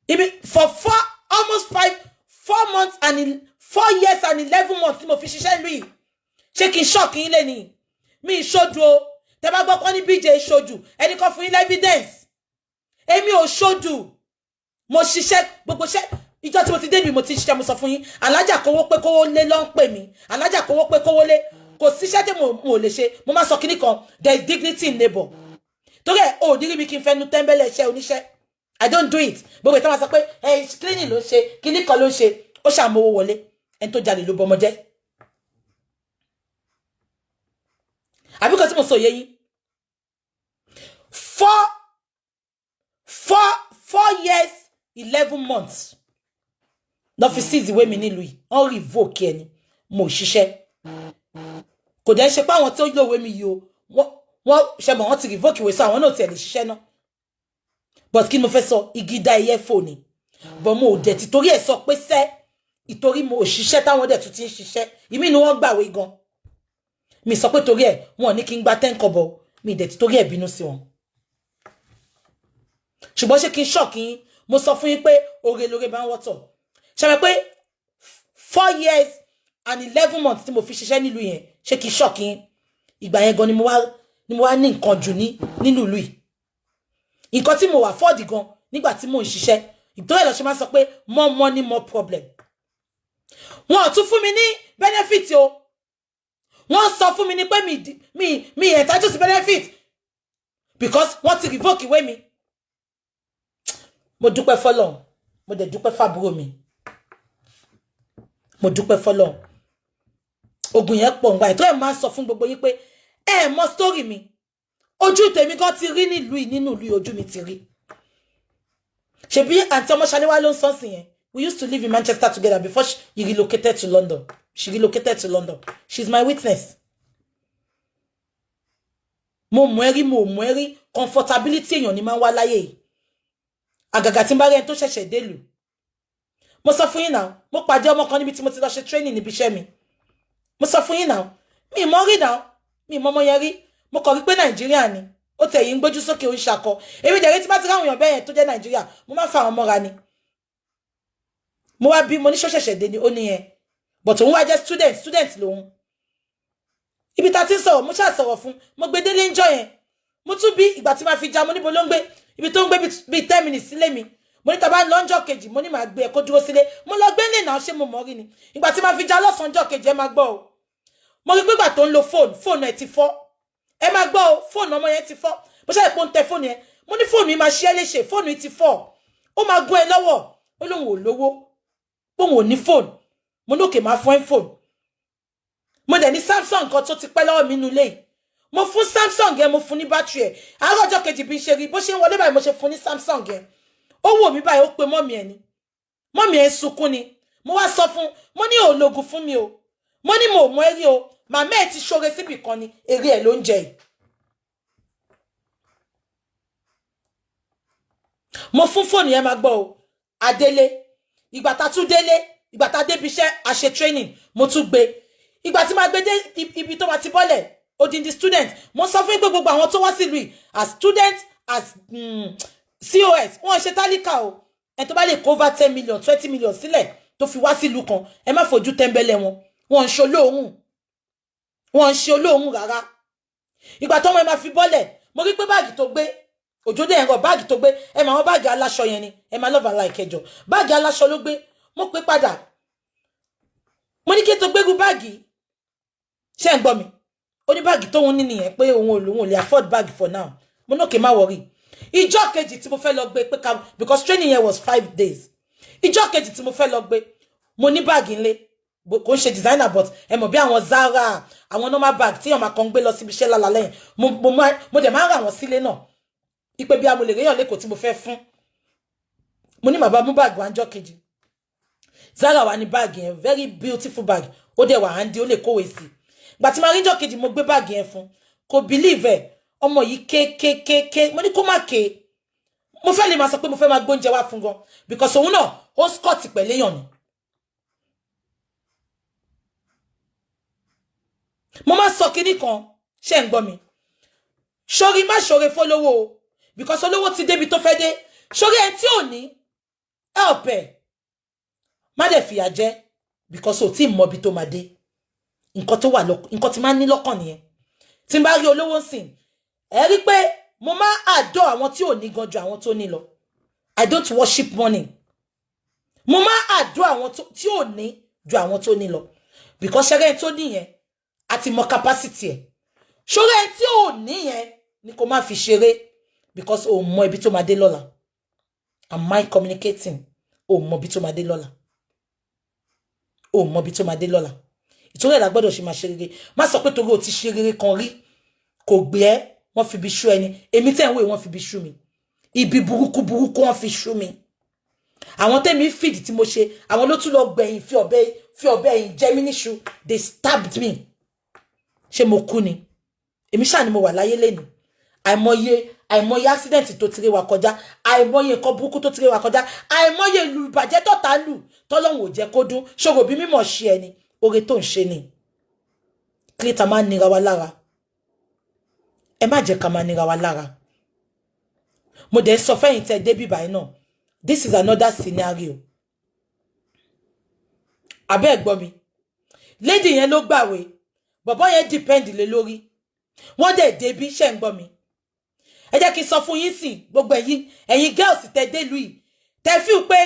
Ibi for four, almost five, 4 months and 4 years and 11 months tí mo fi ṣiṣẹ́ ìlú yìí. Ṣé kí n shock yín lé ní mi ìṣojú o? Tẹ bá gbọ́ kọ́ ní BJ ṣojú, ẹnì kan fún yín evidence. Èmi ò ṣojú. Mo ṣiṣẹ́ gbogbo ṣẹ́. Ìjọ tí mo ti dé mi, mo ti ṣiṣẹ́. Mo sọ fún yín, alájà kówó pé kówó lé ló ń pè mí, alájà kówó pé kówó lé. Kò síṣẹ́ tí mo lè ṣe. Mo máa sọ kíní kan, there is dignity in labour. Torí ẹ ò ní rí mi kí n fẹnu tẹ́ńbẹ́lẹ̀ iṣẹ́ oníṣẹ́. I don't do it. Gbogbo ìtàn máa sọ pé ẹ cleaning ló ń ṣe, kíní kan ló ń ṣe, ó ṣàmówó wọlé. Ẹni tó jalè ló bọmọ jẹ́. Àbí kan tí mo sọ yé yín? 4 years 11 months lọ fi seize ìwé mi nílùú yìí. Wọ́n revoke ẹni mo ṣiṣẹ́. Kò dẹ́ ṣe pé àwọn tó lòwe mi yìí o, wọ́n ṣe mọ̀, wọ́n ti revoke ìwé, sọ àwọn náà tiẹ̀ lè ṣiṣẹ́ náà. But kí ni mo fẹ́ sọ? Igi dá ẹyẹ fò ni. But mo ò dẹ̀ ti torí ẹ̀ sọ pé sẹ́ ìtorí mo ò ṣiṣẹ́, táwọn dẹ̀ tún ti ń ṣiṣẹ́ ìmí ni wọ́n gbàwé gan. Mi sọ pé torí ẹ̀ wọn ò ní kí n gba 10 kọ́bọ̀. Mi dẹ̀ ti torí ẹ̀ bínú sí wọn. Ṣùgbọ́n ṣé kí n shock yín? Mo sọ fún yín pé oore lóore máa ń wọ́tọ̀. Ṣe mọ̀ pé 4 years and 11 months tí mo fi ṣiṣẹ́ nílùú yẹn, ṣé kìí shock yín? Ìgbà yẹn gan ni mo wá ní nǹkan jù ní nínú ìlú yìí, nǹkan tí mo wà afford gan nígbà tí mò ń ṣiṣẹ́. Ìtọ́jú ẹ̀ lọ ṣe máa ń sọ pé more money, more problem. Wọn ò tún fún mi ní benefit o. Wọ́n sọ fún mi ní pé mi entitled sí benefit because wọ́n ti revoke ìwé mi. Mo dúpẹ́ fọ́lọ́run, mo dẹ̀ dúpẹ́ fàbúrò mi, mo dúpẹ́ fọ́lọ́run. Ogun yẹn pọ̀ ngbà ètò ẹ̀. Máa ń sọ fún gbogbo yín pé ẹ mọ story mi. Ojú tèmi gan ti rí nílùú yìí, nínú ìlú yìí, ojú mi ti rí. Ṣebí àǹtí Ọmọṣaléwá ló ń sọ sí yẹn. We used to live in Manchester together before she relocated to London. She relocated to London. She's my witness. Mo mọ̀ ẹ́ rí, mo mọ̀ ẹ́ rí. Comfortability èèyàn ni máa ń wá láyé yìí, àgàgà tí n bá rí ẹni tó ṣẹ̀ṣẹ̀ délùú. Mo sọ fún yín náà, mo pàdé ọmọ kan níbi tí mo ti lọ ṣe training níbi iṣẹ́ mi. Mo sọ fún yín náà, mi mọ̀ rí náà, mi mọ̀ ọmọ yẹn rí. Mo kàn rí pé Nàìjíríà ni. Ó tẹ̀ yín gbójú sókè, ó ń ṣakọ. Èmi dẹ̀rẹ́, tí bá ti ráwọn èèyàn bẹ́ẹ̀ yẹn tó jẹ́ Nàìjíríà, mo máa ń fa àwọn mọ́ra ni. Mo wá bí mo ní ṣọ́ṣẹ̀ṣẹ̀ dé ni. Ó ní yẹn, but òun wá jẹ́ student, student lòun. Ibi tá a ti ń sọ̀rọ̀, mo ṣáà sọ̀rọ̀ fún, mo gbé délé ń jọ yẹn. Mo tún bí ìgbà tí màá fi já, mo níbo ló ń gbé? Ibi tó ń gbé bíi 10 minutes sílé mi. Mo ní tàbá lọ́njọ́ kejì, mo ní màá gbé ẹ kó dúró sílé. Mo lọ gbé lè náà. Ṣé mo mọ̀ rí ni? Ìgbà tí màá fi já lọ́sàn-án kejì, ẹ máa gbọ́ o, mo rí pé tó ń lo fóònù, fóònù ẹ ti fọ́. Ẹ máa gbọ́ o, fóònù ọmọ yẹn ti fọ́. Bó ṣe pé ó ń tẹ fóònù yẹn, mo ní fóònù yìí máa ṣe é léṣe, fóònù yìí ti fọ́, ó máa gún ẹ lọ́wọ́. Ó lóun ò lówó, póun ò ní fóònù. Mo ní okay, máa fún ẹ fóònù. Mo dẹ̀ ní Samsung kan tó ti pẹ́ lọ́wọ́ mi nínú ilé yìí. Mo fún Samsung yẹn, mo fún ní bátìrì ẹ̀. Àárọ̀ ọjọ́ kejì, bí n ṣe rí bó ṣe ń wọlé báyìí, mo ṣe fún ní Samsung yẹn, ó wò mí báyìí, ó pe mummy ẹ̀ ni. Mummy ẹ̀ ń sunkún ni. Mo wá sọ fún, mo ní òòlògùn fún mi o. Mo ní mo mọ eré o, màmá ẹ̀ ti ṣoore síbì kan ni, eré ẹ̀ ló ń jẹ yìí. Mo fún fóònù yẹn, máa gbọ́ o, adélé. Ìgbà tá tún délé, ìgbà tá débi iṣẹ́, a ṣe training, mo tún gbé. Ìgbà tí máa gbé dé ibi tó máa ti bọ́lẹ̀, odindi student. Mo sọ fún yín pé gbogbo àwọn tó wá sílùú yìí as student, as COS, wọ́n ṣe tálíkà o. Ẹ tó bá lè kó over 10 million, 20 million sílẹ̀ tó fi wá sílùú kan, ẹ má fojú tẹ́ńbẹ́lẹ́ wọn. Wọ́n ń ṣe olóòórùn, wọ́n ń ṣe olóòórùn rárá. Ìgbà tó wọn máa fi bọ́lẹ̀, mo rí pé báàgì tó gbé, òjò dé ẹ̀rọ báàgì tó gbé, ẹ máa wọn báàgì aláṣọ yẹn ni. Ẹ máa lọ́ọ̀fà láìkẹjọ báàgì aláṣọ ló gbé. Mo pé padà, mo ní kí n tó gbégú báàgì, ṣé ń gbọ́ mi? Ó ní báàgì tóun ní nìyẹn, pé òun ò lòun ò lè afford báàgì for now. Mo ní okay, má worry. Ìjọ́ kejì tí mo fẹ́ lọ gbé pé ká, because training yẹn was 5 days, ìjọ́ kejì tí mo fẹ́ lọ gbé, mo ní báàgì ńlé. Kò ń ṣe designer, but ẹ mọ̀ bí àwọn Zara, àwọn normal bag tí èèyàn máa kàn ń gbé lọ síbi iṣẹ́ lálálẹ́ yẹn. Mo dẹ̀ máa ń rà wọ́n sílé náà, ipe bí a mo lè réyàn lẹ́kọ̀ọ́ tí mo fẹ́ fún. Mo ní màbá mú báàgì wá ńjọ́ kejì. Zara wà ní báàgì yẹn, very beautiful bag. Ó dẹ̀ wà handy, ó lè kówé sí i. Gbà tí màá rí ńjọ́ kejì, mo gbé báàgì yẹn fún, kò believe ẹ̀. Ọmọ yìí ké ké ké ké. Mo ní kó má ké. Mo fẹ́ lè máa sọ pé mo fẹ́ máa gbóúnjẹ wá fún gan, because òun náà ó scott pẹ̀lú èèyàn ni. Mo máa sọ kinní kan, ṣé ń gbọ́ mi? Sórí, má ṣoore fólówó o, because olówó ti débi tó fẹ́ dé. Sórí ẹni tí ò ní, help ẹ̀, má dẹ̀ fìyà jẹ, because ò tí ì mọ ibi tó máa dé. Nǹkan tó wà lọ, nǹkan tí máa ń ní lọ́kàn nìyẹn. Tí n bá rí olówó sìn, ẹ rí pé mo máa adore àwọn tí ò ní gan ju àwọn tó ní lọ. I don't worship money. Mo máa adore àwọn tí ò ní ju àwọn tó ní lọ, because ṣẹ́rẹ́ tó ní yẹn àti mọ capacity ẹ̀. Ṣọ́rẹ́ ẹni tí ò ní yẹn ni kò má fi ṣeré, because o mọ ibi tó máa dé lọ́la. Am I communicating? O mọ ibi tó máa dé lọ́la, o mọ ibi tó máa dé lọ́la. Ìtorí ẹ̀ la gbọ́dọ̀ ṣe máa ṣe rere. Má sọ pé torí o ti ṣe rere kan rí, kò gbé ẹ́. Wọ́n fi ibi ṣú ẹni. Èmi tẹ́ ń wò, wọ́n fi ibi ṣú mi, ibi burúkú burúkú wọ́n fi ṣú mi. Àwọn tẹ́mi fìdí tí mo ṣe, àwọn ló tún lọ gbẹ̀yìn fi ọ̀bẹ ẹ̀yìn jẹ mí níṣu. They stabbed me. Ṣé mo kú ni? Èmi ṣáà ni mo wà láyé lẹ́nu. Àìmọye, àìmọye accident tó ti rí wa kọjá, àìmọye nǹkan burúkú tó ti rí wa kọjá, àìmọye ìlú ìbàjẹ́ tọ̀tà lù tọ́lọ́hún ò jẹ́ kó dún. Ṣòro bí mímọ̀ ṣe ẹni oore tó ń ṣe ni kílítà máa ń nira wa lára. Ẹ má jẹ́ ká máa nira wa lára. Mo dẹ̀ ń sọ fẹ́yìn tẹ́ dé bíbáyìí náà. This is another scenario. Abẹ́ ẹ̀ gbọ́ mi, lady yẹn ló gbàwé, bọ̀bọ́ yẹn depend lé lórí, wọ́n dẹ̀ débí. Ṣe ń gbọ́ mi? Ẹ jẹ́ kí n sọ fún yín sìn, gbogbo ẹ̀yin girls tẹ délùú yìí, tẹ feel pé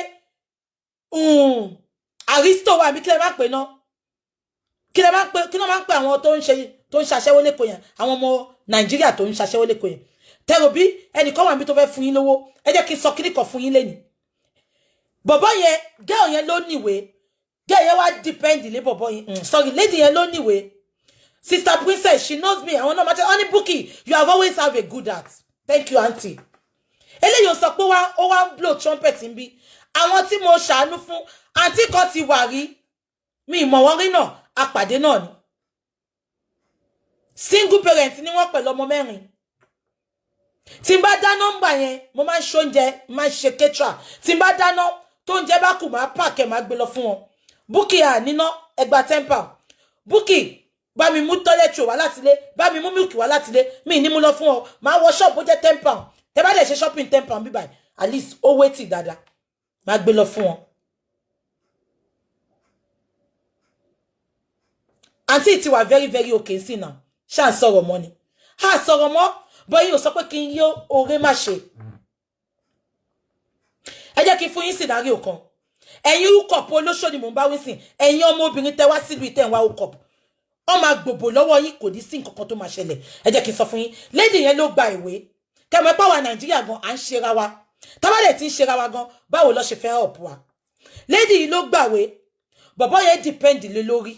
aristo wà mí, kí lẹ máa pè náà? Kí lẹ máa pè? Kí ló máa ń pè àwọn tó ń ṣe, tó ń ṣaṣẹ́wó lẹ́kọ̀ọ́ yẹn, àwọn ọmọ Nàìjíríà tó ń ṣaṣẹ́wó lẹ́kọ̀ọ́ yẹn, tẹrò bí ẹnìkan wà níbi tó fẹ́ fún yín lówó? Ẹ jẹ́ kí n sọ kíní kan fún yín lẹ́nìí. Bọ̀bọ́ yẹn, girl yẹn ló níwèé, girl yẹn wá depend lé bọ̀bọ́ yẹn, sorry, lady yẹn ló níwèé. Sister Princess, she knows me. Àwọn náà máa tẹ ọ́ ní, "Bukky, you have always have a good heart." Thank you, aunty. Eléyìí ò sọ pé wá ó wá ń blow trumpet ń bí àwọn tí mo ṣàánú fún. Àǹtí kan ti wà rí mi, ìmọ̀ wọn rí náà, apàdé náà ni. Single parent ni wọ́n pẹ̀lú ọmọ mẹ́rin. Tí n bá dáná ń gbà yẹn, mo máa ń ṣoúnjẹ, máa ń ṣe caterer. Tí n bá dáná tó ń jẹ bá kù, máa pack ẹ̀, máa gbé lọ fún wọn. "Bukky, à níná ẹgbà temper. Bukky, bá mi mú toilet wá láti ilé, bá mi mú milk wá láti ilé." Mi ní mú lọ fún ọ, máa wọ ṣọ́ọ̀bù, ó jẹ́ £10. Tẹ́ bá dẹ̀ ṣe shopping £10 bíbáyìí, at least ó wétì dáadáa, máa gbé lọ fún wọn. Àǹtí ti wà very very okay sí náà. Ṣáà sọ̀rọ̀ mọ́ ni a sọ̀rọ̀ mọ́ bọ́yìn ò sọ pé kí n yó oore má ṣe. Ẹ jẹ́ kí n fún yín scenario kan. Ẹ̀yin hookup olóṣò ni mò ń bá wí sìn. Ẹ̀yin ọmọbìnrin tẹ wá sílùú ìtẹ̀ ń wá hookup, wọ́n máa gbòbò lọ́wọ́ yín, kò ní sí nǹkan kan tó máa ṣẹlẹ̀. Ẹ jẹ́ kí n sọ fún yín, lady yẹn ló gba ìwé. Kẹmọ ẹ pàwọn Nàìjíríà gan, à ń ṣera wa. Tábàlẹ̀ tí ń ṣera wa gan, báwo lọ ṣe fẹ́ help wa? Lady yìí ló gbàwé, bọ̀bọ́ yẹn depend lé lórí.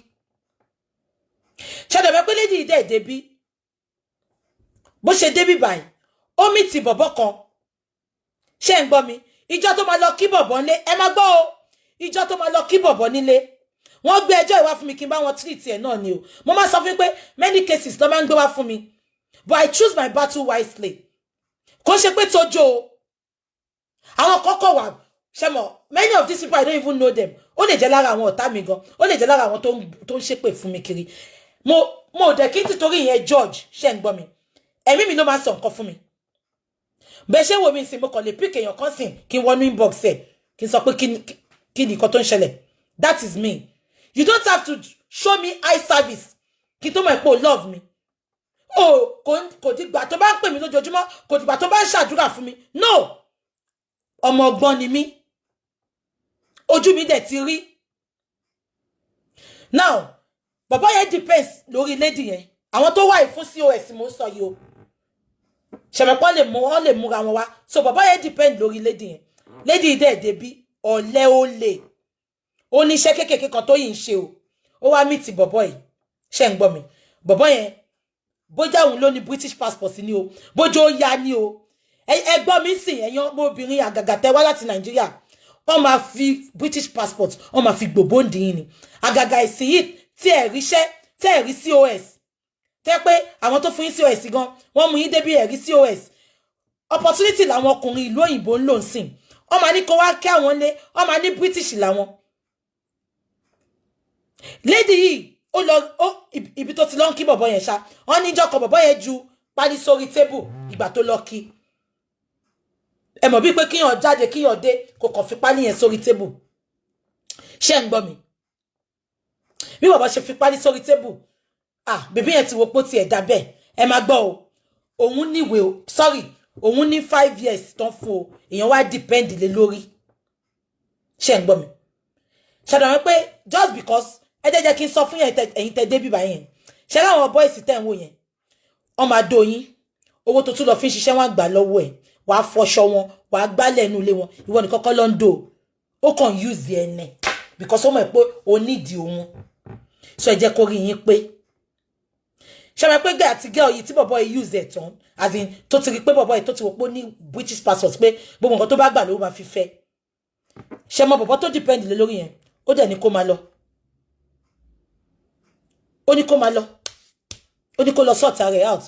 Ṣẹlẹ̀ pé lady yìí dẹ̀ débí, bó ṣe débí báyìí, ó mì ti bọ̀bọ́ kan. Ṣé ń gbọ́ mi? Ìjọ tó máa lọ kí bọ̀bọ́ nílé, ẹ máa gbọ́ o, ìjọ tó máa lọ kí bọ̀bọ́ nílé, wọ́n gbé ẹjọ́ ìwá fún mi kí n bá wọn treat ẹ̀ náà ni o. Mo máa sọ fún yín pé many cases ló máa ń gbé wá fún mi, but I choose my battle wisely. Kò ṣe pé tójó o. Àwọn kọ́kọ́ wà, ṣe mọ̀, many of these people, I don't even know them. Ó lè jẹ́ lára àwọn ọ̀tá mi gan, ó lè jẹ́ lára àwọn tó ń ṣépè fún mi kiri. Mo dẹ̀ kí n tìtorí ìyẹn judge. Ṣe ń gbọ́ mi? Ẹ̀mí mi ló máa ń sọ nǹkan fún mi. Bẹ́ẹ̀ ṣé wo mi sìn, mo kàn lè pick èèyàn kan sìn, kí n wọnú inbox ẹ̀, kí n sọ pé kí ni nǹkan tó ń ṣẹlẹ̀. That is me. You don't have to show me eye service kí n tó mọ̀ pé o love me o. Kò dìgbà tó bá ń pè mí lójoojúmọ́, kò dìgbà tó bá ń ṣàdúrà fún mi. No, ọmọ ọgbọ́n ni mí, ojú mi dẹ̀ ti rí. Now, bàbá yẹn depends lórí lady yẹn. Àwọn tó wà fún COS mo ń sọ yìí o, ṣẹ̀mẹ̀pọ̀ lè mú wọn, lè múra wọn wá. So bàbá yẹn depend lórí lady yẹn. Lady yìí dẹ̀ débí, ọ̀lẹ́, ó lè ó ní iṣẹ́ kéékèèké kan tó yìí ń ṣe o. Ó wá meet bọ̀bọ̀ yìí. Ṣe ń gbọ́ mi? Bọ̀bọ̀ yẹn, bójá òun ló ní British passport ni o, bójá ó yá ni o. Ẹ gbọ́ mi sìn, ẹ̀yin ọmọbìnrin àgàgà tẹ wá láti Nàìjíríà, wọ́n máa fi British passport, wọ́n máa fi gbòbóǹdì yín ni. Àgàgà ìsìn yìí tí ẹ̀ ríṣẹ́, tẹ́ ẹ̀ rí COS, tẹ́ pé àwọn tó fún yín COS gan, wọ́n mú yín débi ẹ̀ rí COS. Opportunity làwọn ọkùnrin ìlú òyìnbó ń lò ń sìn. Wọ́n máa ní kó wá kí àwọn lé, wọ́n máa ní British làwọn. Lady yìí, ó lọ ó ibi tó ti lọ ń kí bọ̀bọ̀ yẹn ṣá, wọ́n ní ìjọ kan bọ̀bọ̀ yẹn ju pálí sórí table. Ìgbà tó lọ kí, ẹ mọ̀ bíi pé kíyàn jáde, kíyàn dé, kò kàn fi pálí yẹn sórí table. Ṣé ń gbọ́ mi? Bí bàbá ṣe fi pálí sórí table, ah, bèbí yẹn ti wo pé ó tiẹ̀ dá bẹ́ẹ̀. Ẹ máa gbọ́ o, òun níwèé o, sorry, òun ní 5 years tán fún o, èèyàn wá depend lé lórí. Ṣé ń gbọ́ mi? Ṣàdọ̀ pé just because, ẹ jẹ́ kí n sọ fún yẹn, ẹ̀yin tẹ́ dé bíbá yẹn, ṣé láwọn boys tẹ́ ń wò yẹn, wọ́n máa do yín. Owó tó tún lọ fi ń ṣiṣẹ́, wọn gbà lọ́wọ́ ẹ̀, wàá fọṣọ wọn, wàá gbálẹ̀ inú ilé wọn. Ìwọ nìkan kọ́ ló ń dò, ó kàn use ẹ̀ nẹ̀ because ó mọ̀ pé o nídìí òun. So ẹ jẹ́ kó rí yín pé, ṣe mọ̀ pé gẹ́ àti girl yìí tí bọ̀bọ̀ yìí use ẹ̀ tán, as in tó ti rí pé bọ̀bọ̀ yìí tó ti wò pé ó ní British passport, pé gbogbo nǹkan tó bá gbà ló máa fi fẹ́. Ṣe mọ̀ bọ̀bọ̀ tó depend lé lórí yẹn, ó dẹ̀ ní kó máa lọ, ó ní kó máa lọ, ó ní kó lọ sort ara out.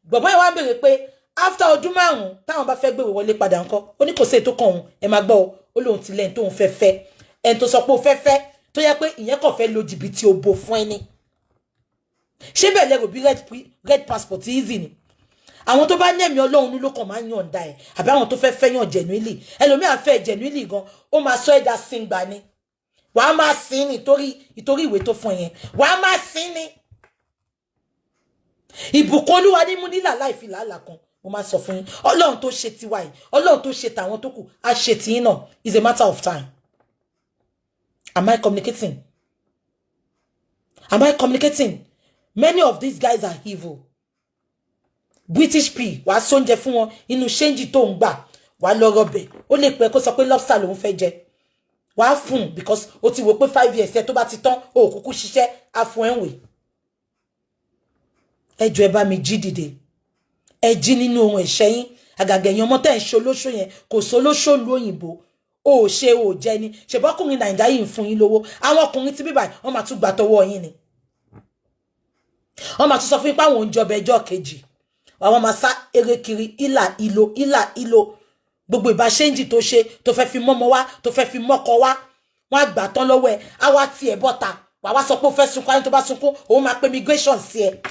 Bọ̀bọ̀ yẹn wá ń béèrè pé after ọdún 5 táwọn bá fẹ́ gbé wọlé padà ńkọ́? Ó ní kò sí ètò kan òun. Ẹ máa gbọ́ o, ó lóun ti lẹ́yìn tóun fẹ́ fẹ́, ẹni tó sọ pé ó fẹ́ fẹ́, tó yẹ pé ìyẹn kàn fẹ́ lo jìbìtì òbò fún ẹni. Ṣé bẹ́ẹ̀ lẹ́rù bí red passport easy ni? Àwọn tó bá ní ẹ̀mí Ọlọ́run ló kàn máa ń yọ̀ǹda ẹ̀, àbí àwọn tó fẹ́ fẹ́yàn genuinely. Ẹlòmíà fẹ́ genuinely gan, ó máa sọ ẹ̀dá síngbà ni. Wàá máa sin ní ìtorí ìwé tó fún yẹn, wàá máa sin ní. Ìbùkún Olúwa ní mú nílà láì fi làálàá kan. Mo máa sọ fún yín, Ọlọ́run tó ṣe tiwa yìí, Ọlọ́run tó ṣe tàwọn tó kù, á ṣe tiyín náà. Is a matter of time. Am I communicating? Am I communicating? Many of these guys are evil. British P, wàá sóúnjẹ fún wọn, inú change tó ń gbà, wàá lọ rọbẹ̀. Ó lè pẹ́ kó sọ pé lobster lòún fẹ́ jẹ, wàá fún un, because ó ti wò pé 5 years ẹ tó bá ti tán, ó kúkú ṣiṣẹ́, á fún ẹ̀ ń wè. Ẹ jọ̀ọ́, ẹ bá mi jí dìde. Ẹ jí nínú ohun ẹ̀ṣẹ̀ yín. Àgàgà ẹ̀yin ọmọ tẹ́ ń ṣe olóṣó yẹn, kò sólóṣó lu òyìnbó. Ó ṣe ò jẹ ni ṣèbọ́kùnrin Nàìjíríà yìí ń fún yín lówó. Àwọn ọkùnrin tí bíbà, wọ́n máa tún gbà tọwọ́ yín ni. Wọ́n máa tún sọ fún yín pé àwọn ò ń jọba ẹjọ́ kejì. Àwọn máa sá eré kiri, ìlà ìlò ìlà ìlò. Gbogbo ìbá change tó ṣe, tó fẹ́ fi mọ́mọ wá, tó fẹ́ fi mọ́kọ wá, wọ́n á gbà tán lọ́wọ́ ẹ̀. Á wá tiẹ̀ bọ́ta, wà wá sọ pé ó fẹ́ sunkún. Ayé tó bá sunkún, òun máa pe immigration sí ẹ.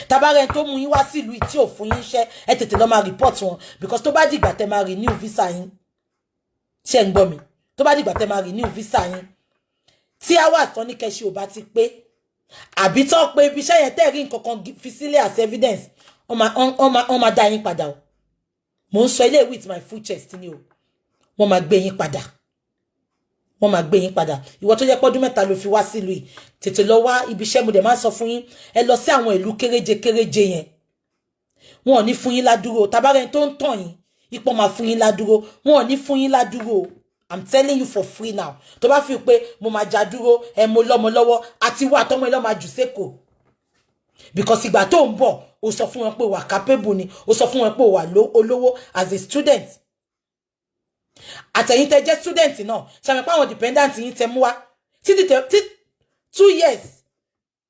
Tabarẹ tó mú yín wá sílùú tí ò fún yín iṣẹ́, ẹ tètè lọ máa report wọn, because tó bá dìgbà tẹ máa renew visa yín, ṣé ń gbọ́ mi? Tó bá dìgbà tẹ máa renew visa yín, tí hours tán ní kẹ́ṣe ò bá ti pé, àbí tán pé ibi iṣẹ́ yẹn, tẹ́ rí nǹkan kan fi sílẹ̀ as evidence, wọ́n máa dá yín padà o. Mò ń sọ ilé with my full chest ni o. Wọ́n máa gbé yín padà, wọ́n máa gbé yín padà. Ìwọ tó jẹ́ pọ́dún 3 ló fi wá sílùú yìí, tètè lọ wá ibi iṣẹ́. Mo dẹ̀ máa ń sọ fún yín, ẹ lọ sí àwọn ìlú kéréje kéréje yẹn. Wọn ò ní fún yín ládùúró. Tabarẹ́ni tó ń tàn yín ipò máa fún yín ládùúró, wọn ò ní fún yín ládùúró. I'm telling you for free now. Tó bá fi pé mo máa já dúró ẹ, mo lọ́mọ lọ́wọ́, àti wà tọmọ ẹ lọ́ máa jù sékòó, because ìgbà tó ń bọ̀, ó sọ fún wọn pé wà capable ni, ó sọ fún wọn pé wà olówó as a student. Àtẹ̀yìn tẹ jẹ́ student náà, ṣàmì pé àwọn dependent yín tẹ mú wá títí tí 2 years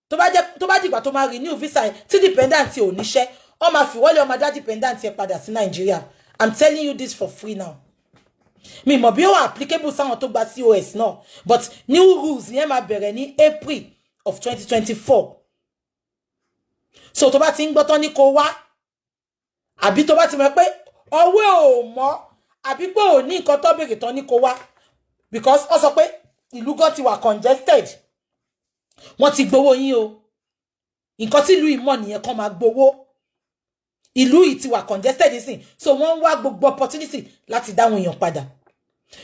tó bá jẹ́, tó bá dìgbà tó máa renew visa yẹn, tí dependent ò níṣẹ́, wọ́n máa fìwọ́lé, ọmọ dá dependent yẹn padà sí Nàìjíríà. I'm telling you this for free now. Mi mọ̀ bí ó wà applicable sáwọn tó gba COS náà, but new rules yẹn máa bẹ̀rẹ̀ ní April of 2024. So tó bá ti ń gbọ́ tán ní kó wá, àbí tó bá ti mọ̀ pé ọwọ́ ò mọ́, àbí pé ò ní nǹkan tó béèrè tán ní kó wá, because ó sọ pé ìlú gan ti wà congested, wọ́n ti gbowó yín o. Nǹkan tí ìlú yìí mọ̀ nìyẹn, kàn máa gbowó. Ìlú yìí ti wà congested nísìn, so wọ́n ń wá gbogbo opportunity láti dáwọn èèyàn padà.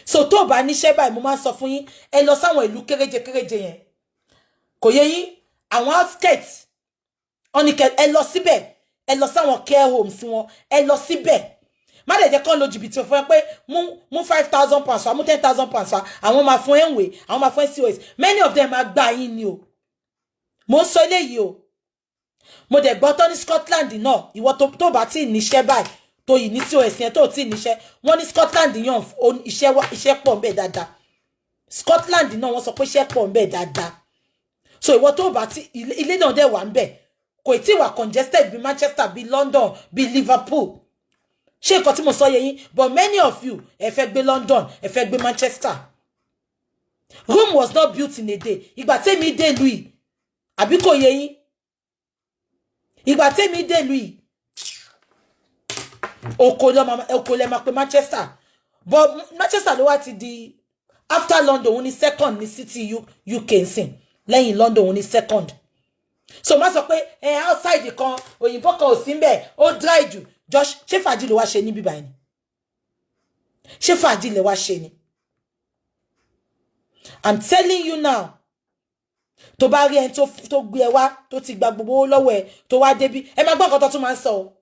So tó bá níṣẹ́ báyìí, mo máa ń sọ fún yín, ẹ lọ sáwọn ìlú kéréje kéréje yẹn. Kò yé yín? Àwọn outskirts ọ̀nìkẹ́, ẹ lọ síbẹ̀. Ẹ lọ sáwọn care homes wọn, ẹ lọ síbẹ̀. Má dẹ̀ jẹ́ kán lo jìbìtì fún ẹ pé mú £5,000 wá, mú £10,000 wá, àwọn máa fún ẹ ń wè, àwọn máa fún ẹ COS. Many of them máa gbà yín ni o. Mo ń sọ eléyìí o. Mo dẹ̀ gbọ́ tán ní Scotland náà. Ìwọ tó bá tí ì níṣẹ́ báyìí, tó yìí ní COS yẹn, tó tí ì níṣẹ́, wọ́n ní Scotland yàn, iṣẹ́ pọ̀ ń bẹ dáadáa. Scotland náà, wọ́n sọ pé iṣẹ́ pọ̀ ń bẹ dáadáa. So ìwọ tó bá tí ilé náà dẹ̀ wà ń bẹ, kò tí ì wà congested bí Manchester, bí London, bí Liverpool. Ṣé nǹkan tí mo sọ yẹ yín? But many of you, ẹ fẹ́ gbé London, ẹ fẹ́ gbé Manchester. Rome was not built in a day. Ìgbà tẹ́mi dé ìlú yìí, àbí kò yẹ yín? Ìgbà tẹ́mi dé ìlú yìí, oko lẹ máa pe Manchester, but Manchester ló wá ti di after London, òun ni second ní city UK nsìn. Lẹ́yìn London, òun ni second. So má sọ pé ẹ outside kan, òyìnbó kan ò sí mbẹ̀, ó dry jù. Josh, ṣé fàájì ló wá ṣe ní bíbá ẹni? Ṣé fàájì lè wá ṣe ni? I'm telling you now, tó bá rí ẹni tó gbé ẹ wá, tó ti gba gbogbo owó lọ́wọ́ ẹ, tó wá débí, ẹ máa gbọ́ nǹkan tó tún máa ń sọ o.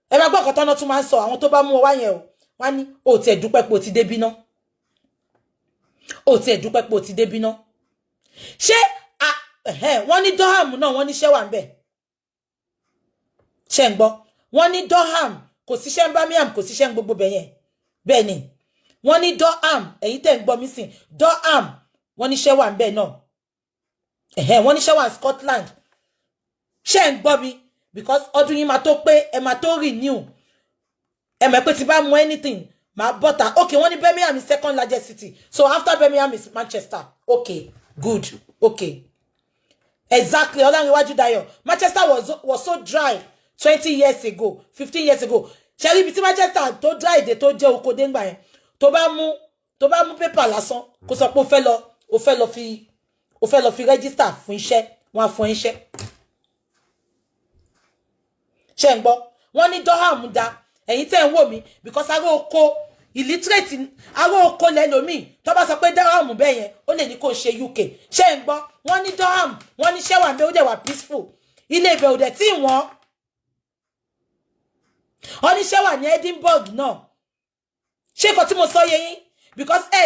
Ẹ máa gbọ́ nǹkan tó náà tún máa ń sọ. Àwọn tó bá mú ọ wá yẹn o, wá ní o tiẹ̀ dúpẹ́ pé o ti débí ná, o tiẹ̀ dúpẹ́ pé o ti débí ná. Ṣé wọ́n ní Durham náà, wọ́n níṣẹ́ wà ń bẹ̀. Ṣé ń gbọ́? Wọ́n ní Durham, kò síṣẹ́ ń Birmingham, kò síṣẹ́ ń gbogbo bẹ̀ yẹn. Bẹ́ẹ̀ ni, wọ́n ní Durham. Ẹ̀yin tẹ́ ń gbọ́ mi sìn, Durham, wọ́n níṣẹ́ wà ń bẹ̀ náà. Wọ́n níṣẹ́ wà ní Scotland. Ṣé ń gbọ́ mi? Because ọdún yìí máa tó pé, ẹ máa tó renew. Ẹ mọ̀ pé tí bá mú anything, máa bọ́ta. Okay, wọ́n ní Birmingham is second largest city, so after Birmingham is Manchester. Okay, good. Okay, Exactly, Ọlárẹ̀wájú Dayọ̀. Manchester was so dry 20 years ago, 15 years ago. Ṣe rí ibi tí Manchester tó dry dé, tó jẹ́ oko dé ńgbà yẹn, tó bá mú paper lásán, kó sọ pé ó fẹ́ lọ fi register fún iṣẹ́, wọ́n á fún iṣẹ́. Ṣe ń gbọ́? Wọ́n ní Durham da. Ẹ̀yin tẹ́ ń wò mí, because ará oko, illiterate ará oko lẹ́lòmíì, tó bá sọ pé Durham bẹ́ẹ̀ yẹn, ó lè ní kó ṣe UK. Ṣé ń gbọ́? Wọ́n ní Durham, wọ́n ní ṣẹ́wà ń bẹ́, ó dẹ̀ wà peaceful, ilé ibẹ̀ ò dẹ̀ tí wọ́n. Wọ́n ní ṣẹ́wà ní Edinburgh náà. Ṣé nǹkan tí mo sọ yé yín? Because ẹ